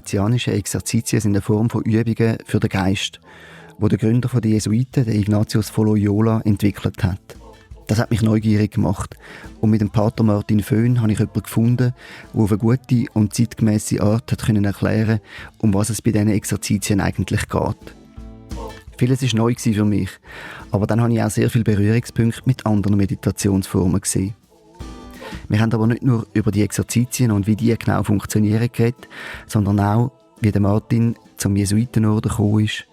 ignatianischen Exerzitien sind eine Form von Übungen für den Geist, wo der Gründer der Jesuiten, der Ignatius von Loyola, entwickelt hat. Das hat mich neugierig gemacht. Und mit dem Pater Martin Föhn habe ich jemanden gefunden, der auf eine gute und zeitgemäße Art hat erklären konnte, um was es bei diesen Exerzitien eigentlich geht. Vieles war neu für mich, aber dann habe ich auch sehr viele Berührungspunkte mit anderen Meditationsformen gesehen. Wir haben aber nicht nur über die Exerzitien und wie die genau funktionieren geredet, sondern auch, wie der Martin zum Jesuitenorden gekommen ist,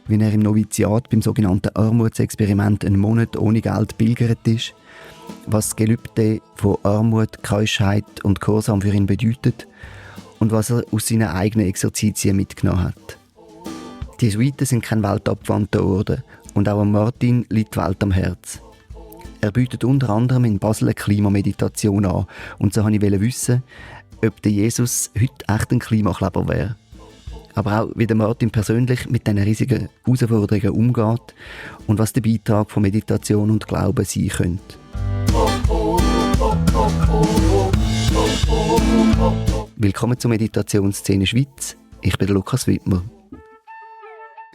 wie er im Noviziat beim sogenannten Armutsexperiment einen Monat ohne Geld pilgert ist, was das Gelübde von Armut, Keuschheit und Gehorsam für ihn bedeutet und was er aus seinen eigenen Exerzitien mitgenommen hat. Die Jesuiten sind kein weltabgewandter Orden und auch Martin liegt die Welt am Herz. Er bietet unter anderem in Basel eine Klimameditation an und so wollte ich wissen, ob der Jesus heute echt ein Klimakleber wäre. Aber auch, wie der Martin persönlich mit diesen riesigen Herausforderungen umgeht und was der Beitrag von Meditation und Glauben sein könnte. Willkommen zur Meditationsszene Schweiz. Ich bin der Lukas Wittmer.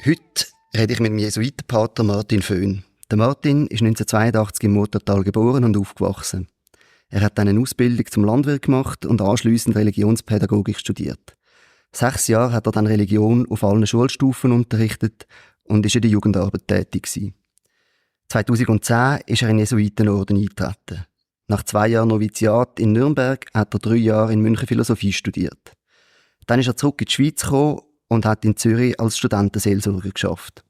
Heute rede ich mit dem Jesuitenpater Martin Föhn. Der Martin ist 1982 im Murtertal geboren und aufgewachsen. Er hat dann eine Ausbildung zum Landwirt gemacht und anschliessend Religionspädagogik studiert. 6 Jahre hat er dann Religion auf allen Schulstufen unterrichtet und ist in der Jugendarbeit tätig gewesen. 2010 ist er in den Jesuitenorden eingetreten. Nach 2 Jahren Noviziat in Nürnberg hat er 3 Jahre in München Philosophie studiert. Dann ist er zurück in die Schweiz gekommen und hat in Zürich als Studentenseelsorger geschafft.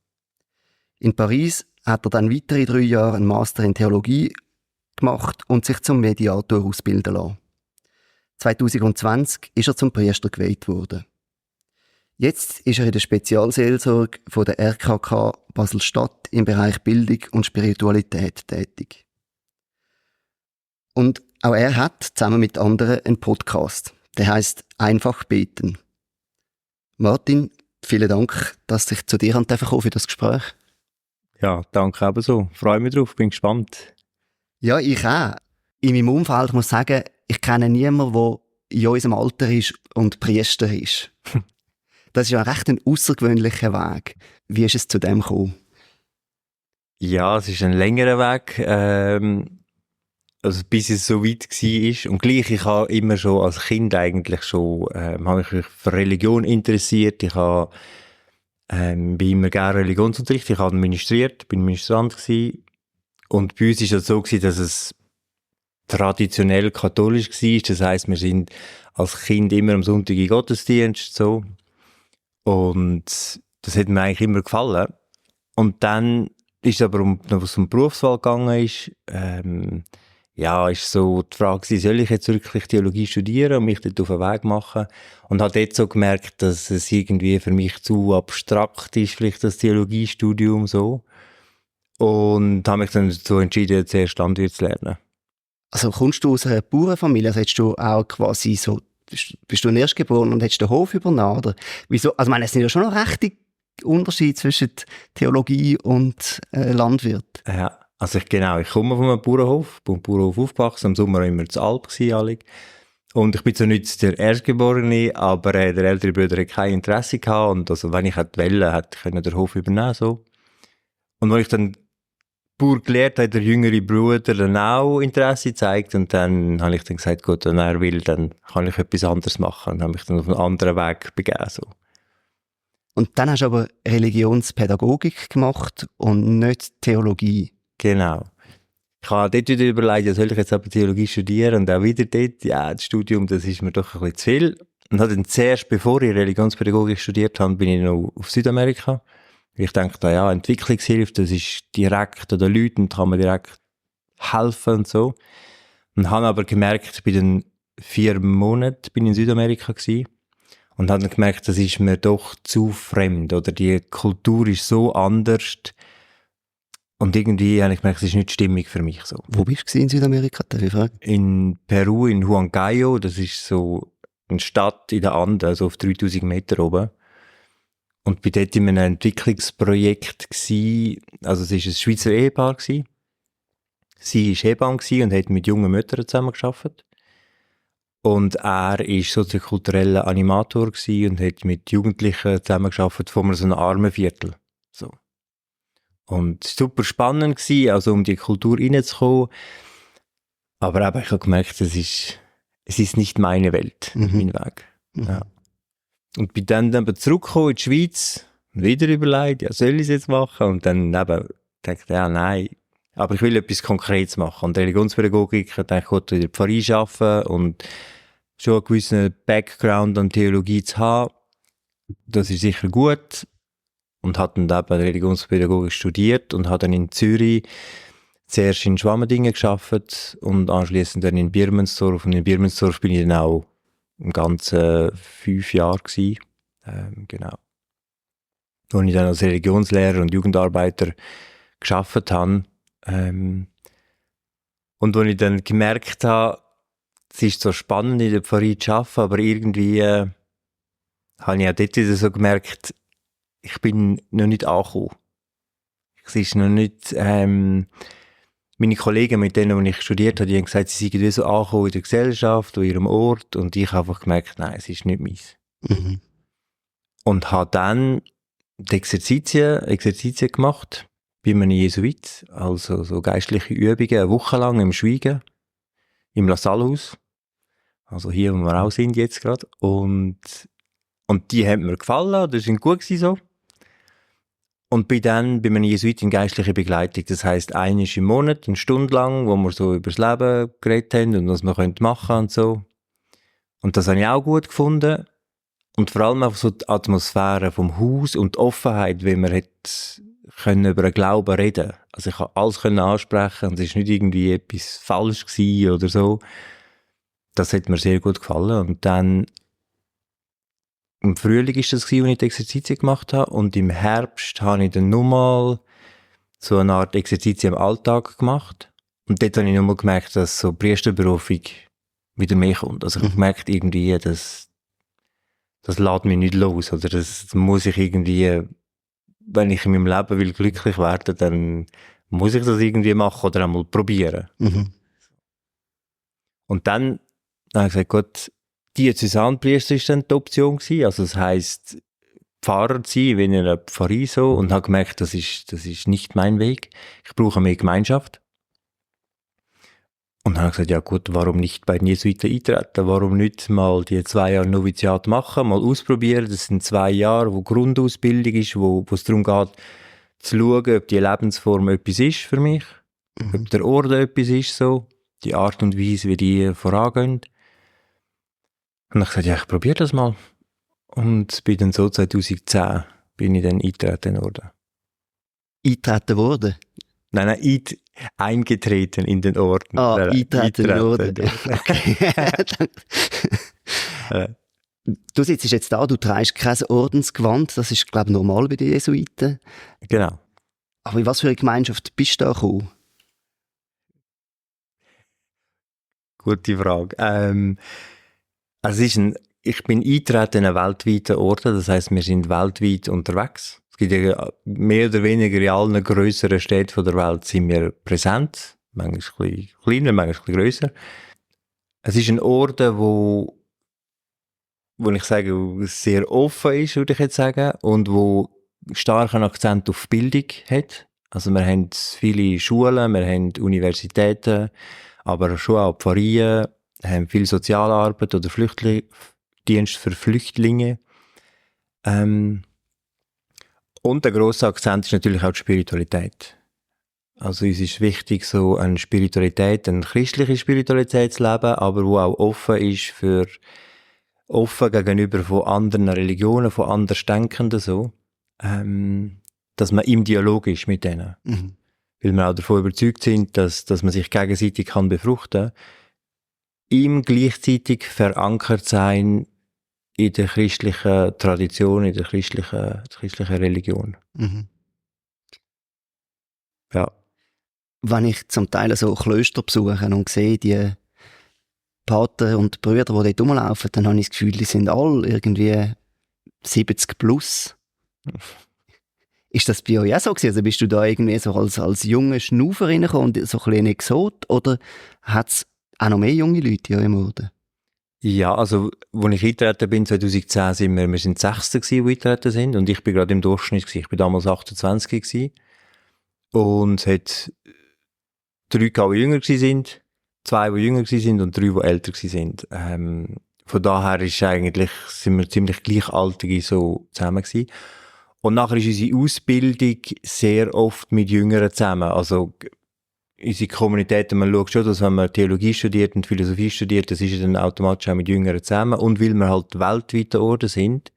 In Paris hat er dann weitere 3 Jahre einen Master in Theologie gemacht und sich zum Mediator ausbilden lassen. 2020 ist er zum Priester geweiht worden. Jetzt ist er in der Spezialseelsorge von der RKK Basel-Stadt im Bereich Bildung und Spiritualität tätig. Und auch er hat zusammen mit anderen einen Podcast. Der heisst «Einfach beten». Martin, vielen Dank, dass ich zu dir kommen für das Gespräch. Ja, danke ebenso. Freue mich drauf, bin gespannt. Ja, ich auch. In meinem Umfeld, ich muss sagen, ich kenne niemanden, der in unserem Alter ist und Priester ist. Das ist ja recht ein außergewöhnlicher Weg. Wie ist es zu dem gekommen? Ja, es ist ein längerer Weg, also bis es so weit war. Und gleich, ich habe immer schon als Kind eigentlich schon, habe mich für Religion interessiert. Ich habe, bin immer gerne Religionsunterricht. Ich habe ministriert, bin Ministrant gewesen. Und bei uns war es so gewesen, dass es traditionell katholisch war. Das heisst, wir sind als Kind immer am Sonntag in Gottesdienst, so. Und das hat mir eigentlich immer gefallen. Und dann ist es aber, was um Berufswahl gegangen ist, ist so die Frage, soll ich jetzt wirklich Theologie studieren und mich dort auf den Weg machen? Und habe dort so gemerkt, dass es irgendwie für mich zu abstrakt ist, vielleicht das Theologiestudium so. Und habe mich dann dazu entschieden, zuerst Landwirt zu lernen. Also kommst du aus einer Bauernfamilie? Also hättest du auch quasi so, bist du ein Erstgeborener und hättest den Hof übernommen? Oder wieso? Also ich meine, es sind ja schon noch rechte Unterschiede zwischen Theologie und Landwirt. Ja, also ich komme von einem Bauernhof, bin im Bauernhof aufgewachsen, im Sommer immer zu Alp gewesen, und ich bin zwar nicht der Erstgeborene, aber der ältere Bruder hatte kein Interesse gehabt, und also wenn ich wollte, hätte ich den Hof übernehmen so. Und als ich dann Bauer gelernt habe, der jüngere Bruder dann auch Interesse gezeigt, und dann habe ich dann gesagt, gut, wenn er will, dann kann ich etwas anderes machen, und habe mich dann auf einen anderen Weg begeben. So. Und dann hast du aber Religionspädagogik gemacht und nicht Theologie. Genau. Ich habe dort wieder überlegt, soll ich jetzt aber Theologie studieren, und auch wieder dort, das Studium, das ist mir doch ein bisschen zu viel. Und habe dann zuerst, bevor ich Religionspädagogik studiert habe, bin ich noch auf Südamerika. Ich dachte, Entwicklungshilfe, das ist direkt an den Leuten, und kann man direkt helfen und so. Und habe aber gemerkt, bei den 4 Monaten bin ich in Südamerika gewesen, und habe dann gemerkt, das ist mir doch zu fremd, oder die Kultur ist so anders. Und irgendwie habe ich gemerkt, es ist nicht stimmig für mich so. Wo bist du in Südamerika? Darf ich fragen? In Peru, in Huancayo, das ist so eine Stadt in den Anden, also auf 3000 Meter oben. Und bei dort in einem Entwicklungsprojekt gsi, also es war ein Schweizer Ehepaar gsi. Sie war Hebamme gsi und hat mit jungen Müttern zusammengearbeitet. Und er war soziokultureller Animator und hat mit Jugendlichen zusammengearbeitet von so einem Armenviertel. So. Und es war super spannend, also um die Kultur reinzukommen. Aber eben, ich habe gemerkt, es ist nicht meine Welt, mein Weg. Ja. Und bin dann zurückgekommen in die Schweiz, wieder überlegt, ja, soll ich es jetzt machen? Und dann eben dachte ja, nein. Aber ich will etwas Konkretes machen. Und Religionspädagogik, ich dachte, ich wollte in der Pfarrei arbeiten und schon einen gewissen Background an Theologie zu haben. Das ist sicher gut. Und habe dann eben Religionspädagogik studiert und habe dann in Zürich zuerst in Schwammendingen gearbeitet und anschliessend dann in Birmensdorf. Und in Birmensdorf bin ich dann auch im ganzen 5 Jahre gewesen. Genau. Wo ich dann als Religionslehrer und Jugendarbeiter gearbeitet habe. Und wo ich dann gemerkt habe, es ist so spannend in der Pfarrei zu arbeiten, aber irgendwie habe ich auch dort wieder so gemerkt, ich bin noch nicht angekommen. Es ist noch nicht, meine Kollegen, mit denen ich studiert habe, die haben gesagt, sie seien wie so angekommen in der Gesellschaft, an ihrem Ort, und ich habe einfach gemerkt, nein, es ist nicht meins. Und habe dann die Exerzitien gemacht, bei einem Jesuit, also so geistliche Übungen, eine Woche lang im Schweigen, im La Salle-Haus, also hier, wo wir auch sind jetzt gerade, und die haben mir gefallen, das sind gut gewesen so. Und bin dann bei einem Jesuit in geistlicher Begleitung, das heisst, einmal im Monat, eine Stunde lang, wo wir so über das Leben geredet haben und was man machen könnte und so. Und das habe ich auch gut gefunden. Und vor allem auch so die Atmosphäre vom Haus und die Offenheit, wie man können über den Glauben reden. Also ich konnte alles ansprechen und es war nicht irgendwie etwas falsch gewesen oder so. Das hat mir sehr gut gefallen. Und dann im Frühling war das, als ich die Exerzitien gemacht habe. Und im Herbst habe ich dann nochmal so eine Art Exerzitien im Alltag gemacht. Und dort habe ich nochmal gemerkt, dass so Priesterberufung wieder mehr kommt. Also ich habe gemerkt, irgendwie, das lässt mich nicht los. Oder das muss ich irgendwie, wenn ich in meinem Leben will glücklich werden, dann muss ich das irgendwie machen oder einmal probieren. Und dann habe ich gesagt, gut, Diözesanpriester war dann die Option gewesen. Also das heisst, Pfarrer zu sein, wie in einer Pfarrei so. Und habe gemerkt, das ist nicht mein Weg. Ich brauche mehr Gemeinschaft. Und dann habe ich gesagt, ja gut, warum nicht bei den Jesuiten eintreten? Warum nicht mal die 2 Jahre Noviziat machen, mal ausprobieren? Das sind 2 Jahre, wo Grundausbildung ist, wo es darum geht, zu schauen, ob die Lebensform etwas ist für mich, ob der Ort etwas ist, so, die Art und Weise, wie die vorangehen. Und ich gesagt, ja, ich probiere das mal. Und bin dann so 2010 bin ich dann eingetreten worden. Eingetreten worden? Nein, eingetreten in den Orden. Eingetreten in den Orden. Okay. Du sitzt jetzt da, du trägst kein Ordensgewand, das ist, glaube ich, normal bei den Jesuiten. Genau. Aber in was für eine Gemeinschaft bist du da gekommen? Gute Frage. Also ich bin eingetreten in einen weltweiten Orden, das heisst, wir sind weltweit unterwegs. Es gibt ja mehr oder weniger in allen grösseren Städten der Welt sind wir präsent. Manchmal ein bisschen kleiner, manchmal ein bisschen grösser. Es ist ein Orden, wo ich sage, sehr offen ist, würde ich jetzt sagen, und wo starken Akzent auf Bildung hat. Also wir haben viele Schulen, wir haben Universitäten, aber schon auch Pfarreien, haben viel Sozialarbeit oder Dienst für Flüchtlinge. Und der grosse Akzent ist natürlich auch die Spiritualität. Also uns ist wichtig, so eine Spiritualität, eine christliche Spiritualität zu leben, aber wo auch offen ist offen gegenüber von anderen Religionen, von Andersdenkenden, so. Dass man im Dialog ist mit denen. Weil wir auch davon überzeugt sind, dass man sich gegenseitig kann befruchten kann. Ihm gleichzeitig verankert sein in der christlichen Tradition, in der christlichen Religion. Ja. Wenn ich zum Teil so Klöster besuche und sehe, die Pater und Brüder, die dort rumlaufen, dann habe ich das Gefühl, die sind alle irgendwie 70 plus. Ist das bei euch auch so gewesen? Also bist du da irgendwie so als junger Schnaufer reingekommen und so ein bisschen Exot? Oder hat es auch noch mehr junge Leute in eurem Orden? Ja, also, als ich eingetreten bin, 2010, wir sind 6. gewesen, die eingetreten sind, und ich bin gerade im Durchschnitt gewesen. Ich bin damals 28 gewesen. Und es hat 3 gehabt, die jünger gewesen sind, 2, die jünger gewesen sind und 3, die älter gewesen sind. Von daher sind wir ziemlich gleichaltrige so zusammen gewesen. Und nachher ist unsere Ausbildung sehr oft mit Jüngeren zusammen. Also, unsere Kommunität, man schaut schon, dass wenn man Theologie studiert und Philosophie studiert, das ist ja dann automatisch auch mit Jüngeren zusammen. Und weil wir halt weltweit Orden sind,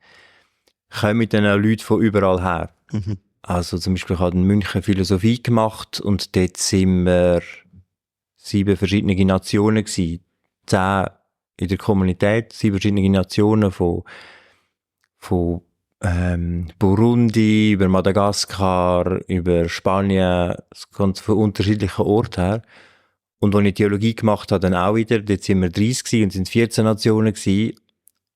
kommen dann auch Leute von überall her. Mhm. Also zum Beispiel, ich habe in München Philosophie gemacht und dort sind wir 7 verschiedene Nationen gewesen. 10 in der Kommunität, 7 verschiedene Nationen von Burundi, über Madagaskar, über Spanien, es kommt von unterschiedlichen Orten her. Und als ich Theologie gemacht habe, dann auch wieder, dort sind wir 30 gewesen und sind 14 Nationen gewesen.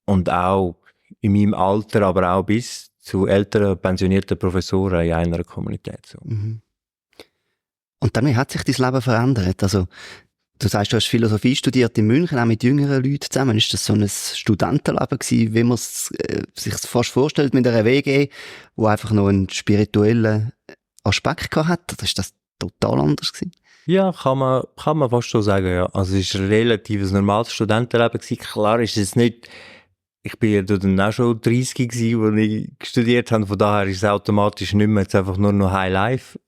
Und auch in meinem Alter, aber auch bis zu älteren, pensionierten Professoren in einer Kommunität. So. Mhm. Und dann, wie hat sich dein Leben verändert? Also, du sagst, du hast Philosophie studiert in München, auch mit jüngeren Leuten zusammen. Ist das so ein Studentenleben gewesen, wie man es sich fast vorstellt, mit einer WG, wo einfach noch einen spirituellen Aspekt gehabt hat? Oder ist das total anders gewesen? Ja, kann man fast so sagen, ja. Also, es war ein relativ normales Studentenleben gewesen. Klar ist es nicht, ich bin ja dann auch schon 30 gewesen, als ich studiert habe. Von daher ist es automatisch nicht mehr jetzt einfach nur noch High Life.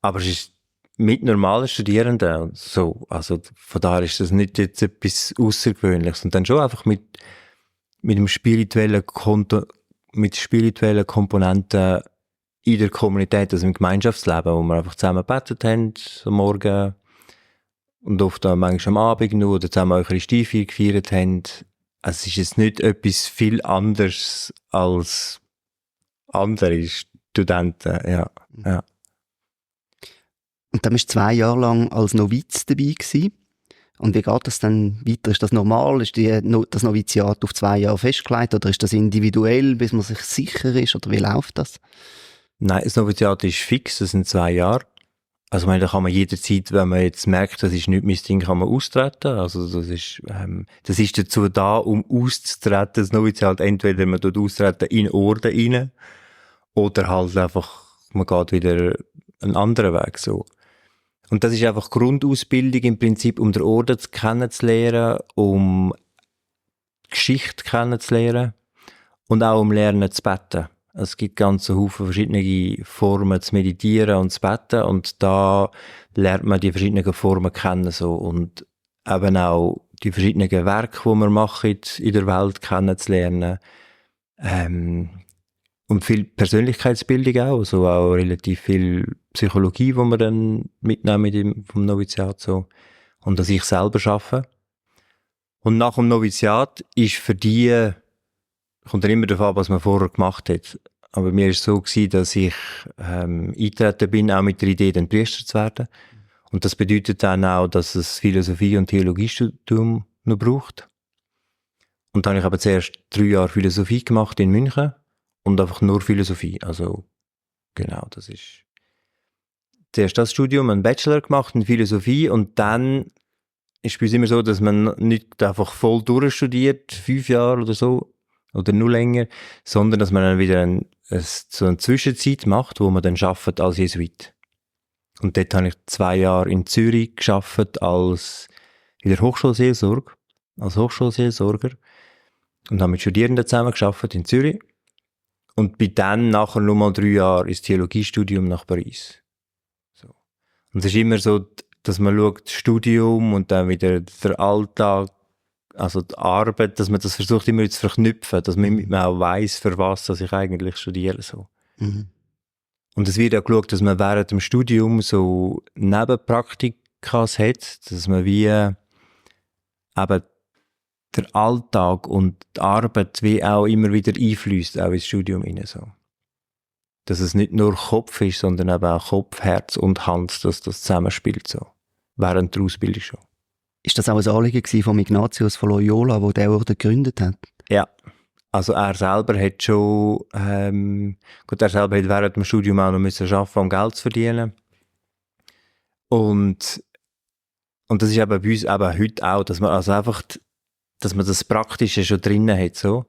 Aber es ist mit normalen Studierenden so. Also von daher ist das nicht jetzt etwas Außergewöhnliches. Und dann schon einfach mit dem spirituellen mit spirituellen Komponenten in der Kommunität, also im Gemeinschaftsleben, wo wir einfach zusammen gebetet haben am Morgen und oft auch manchmal am Abend nur oder zusammen Eucharistiefeier gefeiert haben. Also es ist jetzt nicht etwas viel anderes als andere Studenten, ja. Ja. Und dann warst du 2 Jahre lang als Noviz dabei gewesen. Und wie geht das dann weiter? Ist das normal? Ist das Noviziat auf 2 Jahre festgelegt? Oder ist das individuell, bis man sich sicher ist? Oder wie läuft das? Nein, das Noviziat ist fix, das sind 2 Jahre. Also ich meine, da kann man jederzeit, wenn man jetzt merkt, das ist nicht mein Ding, kann man austreten. Also das ist dazu da, um auszutreten. Das Noviziat, entweder man tut austreten in Orden rein, oder halt einfach, man geht wieder einen anderen Weg, so. Und das ist einfach Grundausbildung im Prinzip, um den Orden kennenzulernen, um Geschichte kennenzulernen und auch um Lernen zu beten. Es gibt ganz Haufen verschiedene Formen zu meditieren und zu beten und da lernt man die verschiedenen Formen kennen, so. Und eben auch die verschiedenen Werke, die wir machen in der Welt kennenzulernen. Und viel Persönlichkeitsbildung auch, also auch relativ viel Psychologie, die wir dann mitnehmen vom Noviziat, so. Und dass ich selber arbeite. Und nach dem Noviziat ist für die, kommt dann immer darauf an, was man vorher gemacht hat. Aber mir war es so gewesen, dass ich eingetreten bin, auch mit der Idee, dann Priester zu werden. Und das bedeutet dann auch, dass es Philosophie- und Theologiestudium noch braucht. Und dann habe ich aber zuerst 3 Jahre Philosophie gemacht in München. Und einfach nur Philosophie. Also, genau, das ist zuerst das Studium, einen Bachelor gemacht in Philosophie und dann ist bei uns immer so, dass man nicht einfach voll durchstudiert, 5 Jahre oder so, oder nur länger, sondern dass man dann wieder so eine Zwischenzeit macht, wo man dann arbeitet als Jesuit. Und dort habe ich 2 Jahre in Zürich gearbeitet in der Hochschulseelsorge, als Hochschulseelsorger und habe mit Studierenden zusammen gearbeitet in Zürich. Und bin dann nachher nochmal 3 Jahre ins Theologiestudium nach Paris. So. Und es ist immer so, dass man schaut, das Studium und dann wieder der Alltag, also die Arbeit, dass man das versucht immer zu verknüpfen, dass man auch weiss, für was dass ich eigentlich studiere. So. Mhm. Und es wird auch geschaut, dass man während dem Studium so Nebenpraktikas hat, dass man wie eben der Alltag und die Arbeit wie auch immer wieder einfließt, auch ins Studium rein, so. Dass es nicht nur Kopf ist, sondern eben auch Kopf, Herz und Hand, dass das zusammenspielt, so. Während der Ausbildung schon. Ist das auch ein Anliegen von Ignatius von Loyola, der den Orden gegründet hat? Ja. Also er selber hat schon, er selber hat während dem Studium auch noch müssen arbeiten, um Geld zu verdienen. Und das ist eben bei uns eben heute auch, dass man also einfach dass man das Praktische schon drinnen hat, so.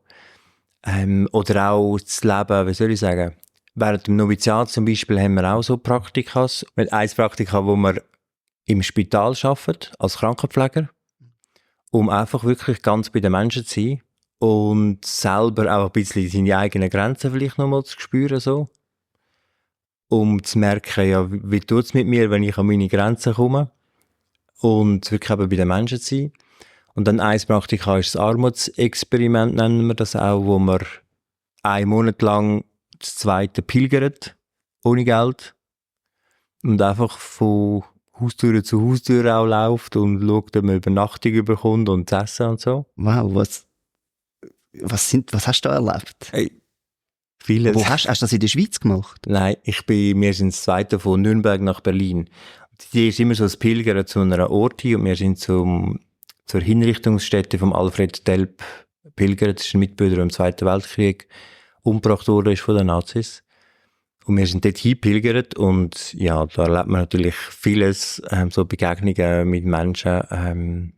Oder auch das Leben, wie soll ich sagen, während dem Noviziat zum Beispiel haben wir auch so Praktikas. Ein Praktika, wo wir im Spital arbeiten, als Krankenpfleger, um einfach wirklich ganz bei den Menschen zu sein und selber auch ein bisschen seine eigenen Grenzen vielleicht nochmal zu spüren, so. Um zu merken, ja, wie tut es mit mir, wenn ich an meine Grenzen komme und wirklich eben bei den Menschen zu sein. Und dann ein Praktika ist das Armutsexperiment, nennen wir das auch, wo man 1 Monat lang das zweite pilgert, ohne Geld. Und einfach von Haustür zu Haustür auch läuft und schaut, ob man Übernachtung bekommt und das Essen und so. Wow, was hast du da erlebt? Hey, vieles. Wo hast du das in der Schweiz gemacht? Nein, wir sind das zweite von Nürnberg nach Berlin. Die ist immer so ein Pilgern zu einer Orte und wir sind zur Hinrichtungsstätte vom Alfred Delp pilgert. Das ist ein Mitbürger, der im Zweiten Weltkrieg umgebracht wurde von den Nazis. Und wir sind dort hingepilgert und ja, da erlebt man natürlich vieles, so Begegnungen mit Menschen.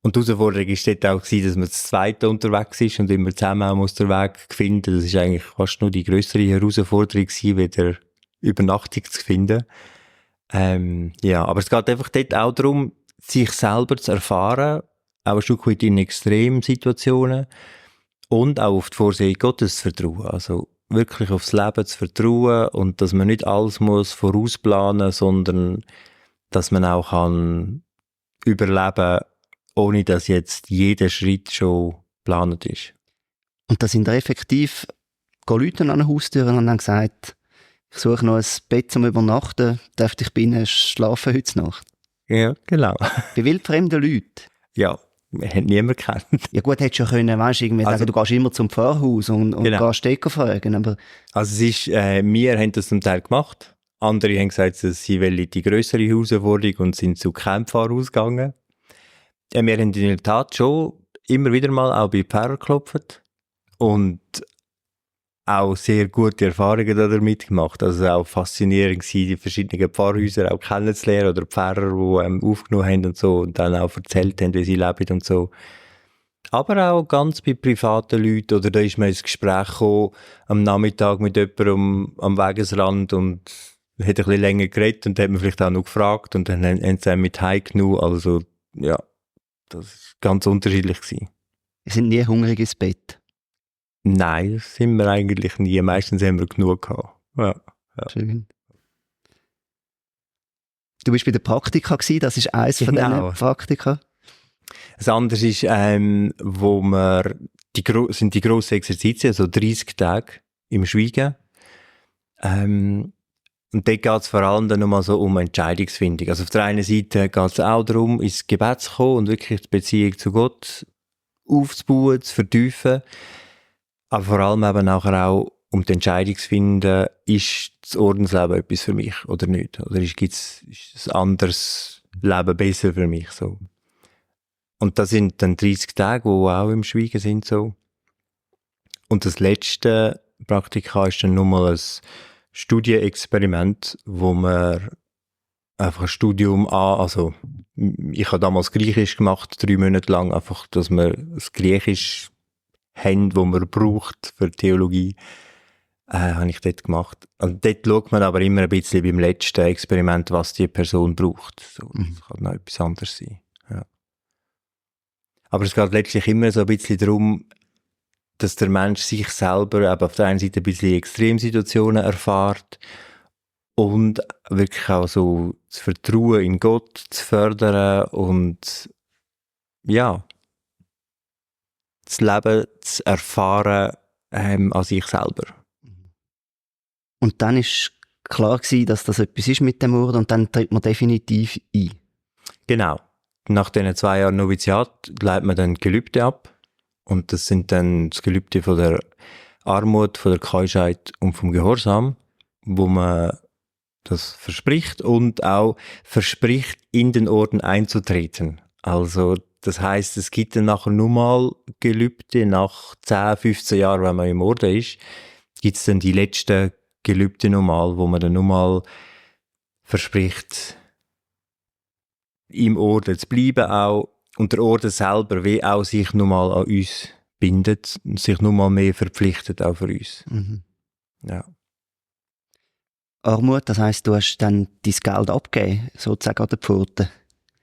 Und die Herausforderung war dort auch, dass man das Zweite unterwegs ist und immer zusammen auch muss den Weg finden. Das ist eigentlich fast nur die grössere Herausforderung gewesen, wieder Übernachtung zu finden. Ja, aber es geht einfach dort auch darum, sich selber zu erfahren, auch ein Stück weit in Extremsituationen und auch auf die Vorsehung Gottes zu vertrauen. Also wirklich aufs Leben zu vertrauen und dass man nicht alles muss vorausplanen, sondern dass man auch kann überleben, ohne dass jetzt jeder Schritt schon geplant ist. Und da sind da effektiv Leute an den Haustüren und haben gesagt, ich suche noch ein Bett zum Übernachten, darf ich bei Ihnen schlafen heute Nacht? Ja, genau. Bei wildfremden Leuten? Ja, wir haben niemanden gekannt. Ja gut, hättest du ja können, weißt, irgendwie sagen, du gehst immer zum Pfarrhaus und Genau. gehst Stecker fragen, aber... Also es ist, wir haben das zum Teil gemacht. Andere haben gesagt, dass sie wollen die grössere Herausforderung und sind zu keinem Pfarrhaus gegangen. Wir haben in der Tat schon immer wieder mal auch bei Pfarrer geklopft und auch sehr gute Erfahrungen damit gemacht. Also auch faszinierend gewesen, die verschiedenen Pfarrhäuser auch kennenzulernen oder Pfarrer, die aufgenommen haben und so und dann auch erzählt haben, wie sie leben und so. Aber auch ganz bei privaten Leuten, oder da ist man ins Gespräch gekommen, am Nachmittag mit jemandem am Wegesrand und hat ein bisschen länger geredet und hat man vielleicht auch noch gefragt und dann haben sie einen mit heimgenommen. Also ja, das war ganz unterschiedlich gewesen. Wir sind nie hungrig ins Bett. Nein, das sind wir eigentlich nie. Meistens haben wir genug gehabt. Ja. Schön. Du bist bei der Praktika gewesen, das ist eins von diesen Praktika. Das andere ist, wo wir sind die grossen Exerzitien, also 30 Tage im Schweigen. Und dort geht es vor allem dann nochmal so um Entscheidungsfindung. Also auf der einen Seite geht es auch darum, ins Gebet zu kommen und wirklich die Beziehung zu Gott aufzubauen, zu vertiefen. Aber vor allem eben nachher auch um die Entscheidung zu finden, ist das Ordensleben etwas für mich oder nicht? Oder ist ein anderes Leben besser für mich? So. Und das sind dann 30 Tage, die auch im Schweigen sind. So. Und das letzte Praktika ist dann nochmal ein Studienexperiment, wo man einfach ein Studium also ich habe damals Griechisch gemacht, 3 Monate lang, einfach, dass man das Griechisch haben, das man braucht für Theologie, habe ich dort gemacht. Und dort schaut man aber immer ein bisschen beim letzten Experiment, was die Person braucht. So, das kann noch etwas anderes sein. Ja. Aber es geht letztlich immer so ein bisschen darum, dass der Mensch sich selber eben auf der einen Seite ein bisschen Extremsituationen erfährt und wirklich auch so das Vertrauen in Gott zu fördern und ja, das Leben zu erfahren an sich selber. Und dann ist klar gewesen, dass das etwas ist mit dem Orden und dann tritt man definitiv ein. Genau. Nach diesen 2 Jahren Noviziat leitet man dann Gelübde ab. Und das sind dann das Gelübde von der Armut, von der Keuschheit und vom Gehorsam, wo man das verspricht und auch verspricht, in den Orden einzutreten. Also das heisst, es gibt dann nachher nur mal Gelübde, nach 10, 15 Jahren, wenn man im Orden ist, gibt es dann die letzten Gelübde nochmal, wo man dann nochmal verspricht, im Orden zu bleiben auch und der Orden selber wie auch sich nochmal an uns bindet, sich nochmal mehr verpflichtet auch für uns. Mhm. Ja. Armut, das heisst, du hast dann dein Geld abgegeben, sozusagen an der Pforte.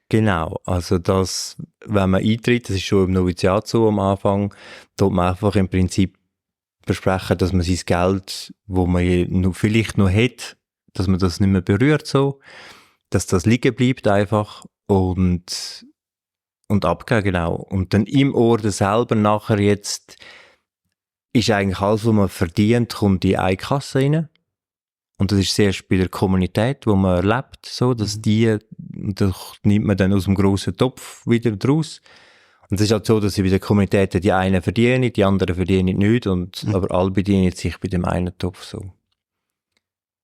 Genau, also das, wenn man eintritt, das ist schon im Noviziat so am Anfang, tut man einfach im Prinzip versprechen, dass man sein Geld, wo man vielleicht noch hat, dass man das nicht mehr berührt so, dass das liegen bleibt einfach und abgeben, genau. Und dann im Orden selber nachher jetzt ist eigentlich alles, was man verdient, kommt in eine Kasse rein. Und das ist sehr bei der Kommunität, wo man lebt, so, dass das nimmt man dann aus dem grossen Topf wieder draus. Und es ist halt so, dass bei der Kommunität die einen verdienen, die anderen verdienen nicht, aber alle bedienen sich bei dem einen Topf, so.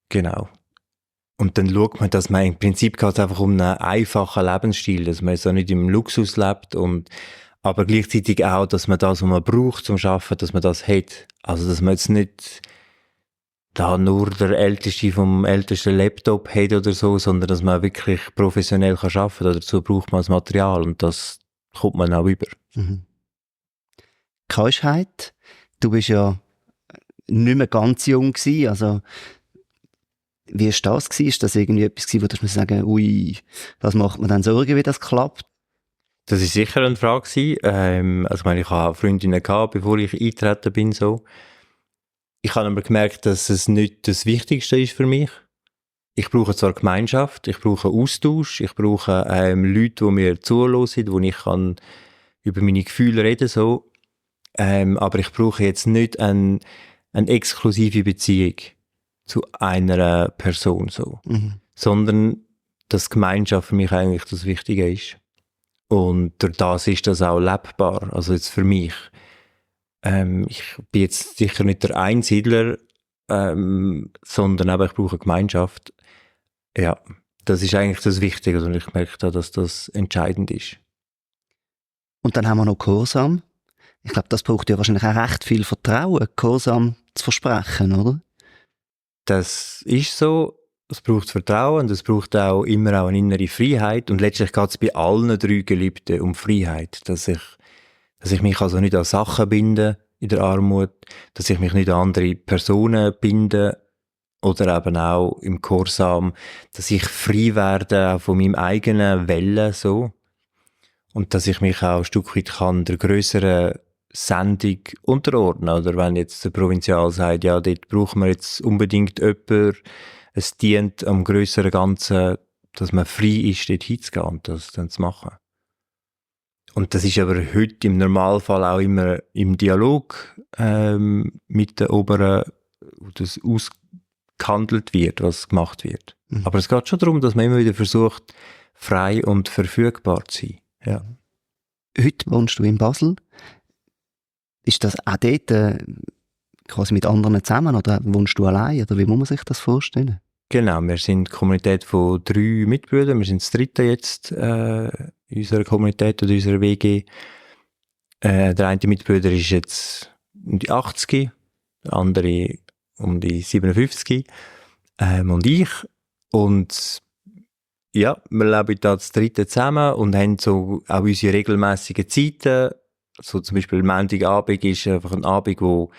Genau. Und dann schaut man, dass man im Prinzip geht es einfach um einen einfachen Lebensstil, dass man so nicht im Luxus lebt aber gleichzeitig auch, dass man das, was man braucht zum Arbeiten, dass man das hat. Also, dass man jetzt nicht da nur der Älteste vom ältesten Laptop hat oder so, sondern dass man wirklich professionell kann arbeiten kann. Dazu braucht man das Material und das kommt man auch über. Mhm. Keuschheit, du bist ja nicht mehr ganz jung gewesen, also wie war das gewesen? Ist das irgendwie etwas gewesen, wo du sagen, ui, was macht man dann Sorgen, wie das klappt? Das ist sicher eine Frage gewesen. Also ich meine, ich hatte Freundinnen gehabt, bevor ich eingetreten bin, so. Ich habe aber gemerkt, dass es nicht das Wichtigste ist für mich. Ich brauche zwar Gemeinschaft, ich brauche Austausch, ich brauche Leute, die mir zuhören, wo ich kann über meine Gefühle reden so. Aber ich brauche jetzt nicht eine exklusive Beziehung zu einer Person so, sondern dass Gemeinschaft für mich eigentlich das Wichtige ist. Und durch das ist das auch lebbar, also jetzt für mich. Ich bin jetzt sicher nicht der Einsiedler, sondern aber ich brauche Gemeinschaft. Ja, das ist eigentlich das Wichtige und ich merke, dass das entscheidend ist. Und dann haben wir noch Gehorsam. Ich glaube, das braucht ja wahrscheinlich auch recht viel Vertrauen, Gehorsam zu versprechen, oder? Das ist so. Es braucht Vertrauen und es braucht auch immer auch eine innere Freiheit. Und letztlich geht es bei allen 3 Gelübden um Freiheit. Dass ich mich also nicht an Sachen binde in der Armut, dass ich mich nicht an andere Personen binde oder eben auch im Gehorsam, dass ich frei werde auch von meinem eigenen Wellen so. Und dass ich mich auch ein Stück weit kann der grösseren Sendung unterordnen. Oder wenn jetzt der Provinzial sagt, ja, dort brauchen wir jetzt unbedingt jemanden, es dient am grösseren Ganzen, dass man frei ist, dort hinzugehen und das dann zu machen. Und das ist aber heute im Normalfall auch immer im Dialog mit den Oberen, wo das ausgehandelt wird, was gemacht wird. Aber es geht schon darum, dass man immer wieder versucht, frei und verfügbar zu sein. Ja. Heute wohnst du in Basel. Ist das auch dort quasi mit anderen zusammen oder wohnst du allein? Oder wie muss man sich das vorstellen? Genau, wir sind eine Kommunität von 3 Mitbrüdern. Wir sind das 3. jetzt in unserer Kommunität oder unserer WG. Der eine Mitbrüder ist jetzt um die 80, der andere um die 57 und ich. Und ja, wir leben da das 3. zusammen und haben so auch unsere regelmäßigen Zeiten. So zum Beispiel Montagabend ist einfach ein Abend, wo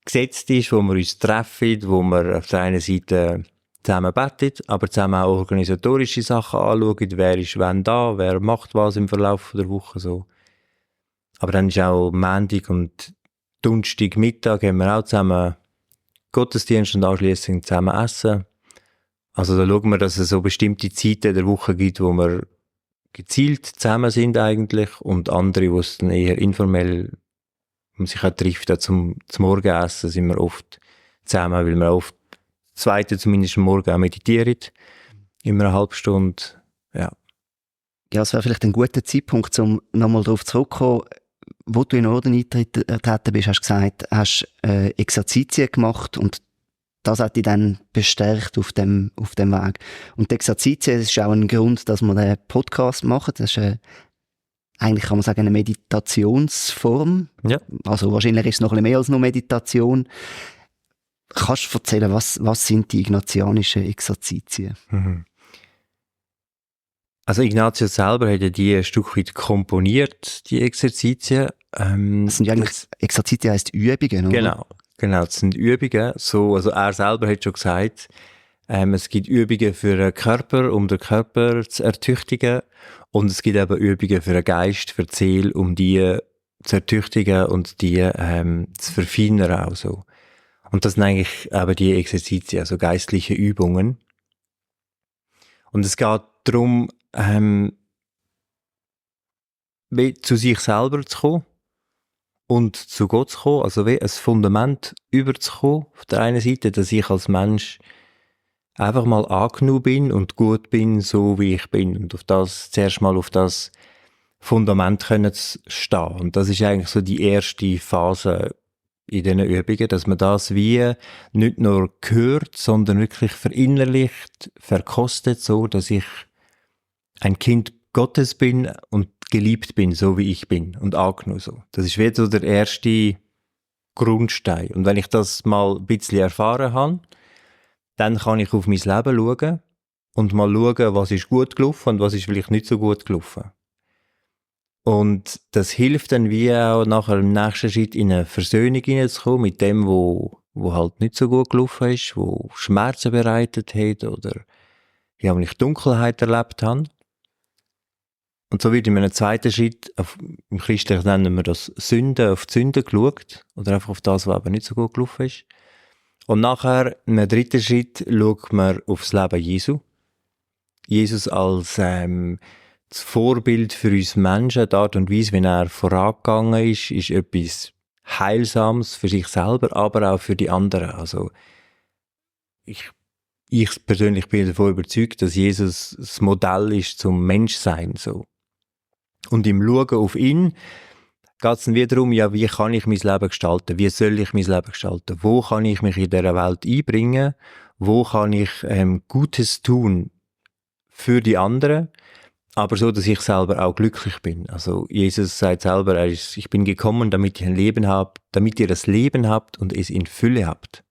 gesetzt ist, wo wir uns treffen, wo wir auf der einen Seite zusammen beten, aber zusammen auch organisatorische Sachen anschauen, wer ist wann da, wer macht was im Verlauf der Woche so. Aber dann ist auch Montag und Donnerstag Mittag haben wir auch zusammen Gottesdienst und anschliessend zusammen essen. Also da schauen wir, dass es so bestimmte Zeiten der Woche gibt, wo wir gezielt zusammen sind eigentlich und andere, wo es dann eher informell sich auch trifft. Zum Morgenessen sind wir oft zusammen, weil wir oft Zweite zumindest am Morgen auch meditieren. Immer eine halbe Stunde, ja. Ja, es wäre vielleicht ein guter Zeitpunkt, um nochmal darauf zurückzukommen. Wo du in den Orden eingetreten bist, hast du gesagt, hast Exerzitien gemacht und das hat dich dann bestärkt auf dem Weg. Und die Exerzitien, das ist auch ein Grund, dass wir den Podcast machen. Das ist eigentlich, kann man sagen, eine Meditationsform. Ja. Also wahrscheinlich ist es noch ein bisschen mehr als nur Meditation. Kannst du erzählen, was sind die ignatianischen Exerzitien? Mhm. Also Ignatius selber hat ja die ein Stück weit komponiert, die Exerzitien. Das sind ja eigentlich, Exerzitien heisst Übungen, oder? Genau, das sind Übungen. So, also er selber hat schon gesagt, es gibt Übungen für den Körper, um den Körper zu ertüchtigen. Und es gibt eben Übungen für den Geist, für die Seele, um die zu ertüchtigen und die zu verfeinern auch so. Und das sind eigentlich eben die Exerzitien, also geistliche Übungen. Und es geht darum, wie zu sich selber zu kommen und zu Gott zu kommen, also wie ein Fundament überzukommen. Auf der einen Seite, dass ich als Mensch einfach mal angenommen bin und gut bin, so wie ich bin. Und zuerst mal auf das Fundament können zu stehen. Und das ist eigentlich so die erste Phase in diesen Übungen, dass man das wie nicht nur hört, sondern wirklich verinnerlicht, verkostet, so dass ich ein Kind Gottes bin und geliebt bin, so wie ich bin und angenommen so. Das ist wie so der erste Grundstein. Und wenn ich das mal ein bisschen erfahren habe, dann kann ich auf mein Leben schauen und mal schauen, was ist gut gelaufen und was ist vielleicht nicht so gut gelaufen. Und das hilft dann wie auch nachher im nächsten Schritt in eine Versöhnung hineinzukommen mit dem, wo halt nicht so gut gelaufen ist, wo Schmerzen bereitet hat oder ja, wenn ich Dunkelheit erlebt habe. Und so wird in einem zweiten Schritt, im Christlichen nennen wir das Sünde, auf die Sünde geschaut oder einfach auf das, was eben nicht so gut gelaufen ist. Und nachher, in einem dritten Schritt, schaut man aufs Leben Jesu. Jesus als das Vorbild für uns Menschen, die Art und Weise, wie er vorangegangen ist etwas Heilsames für sich selber, aber auch für die anderen. Also ich persönlich bin davon überzeugt, dass Jesus das Modell ist zum Menschsein. So. Und im Schauen auf ihn geht es dann wieder darum, ja, wie kann ich mein Leben gestalten? Wie soll ich mein Leben gestalten? Wo kann ich mich in dieser Welt einbringen? Wo kann ich Gutes tun für die anderen? Aber so, dass ich selber auch glücklich bin. Also Jesus sagt selber, ich bin gekommen, damit ich ein Leben habe, damit ihr das Leben habt und es in Fülle habt.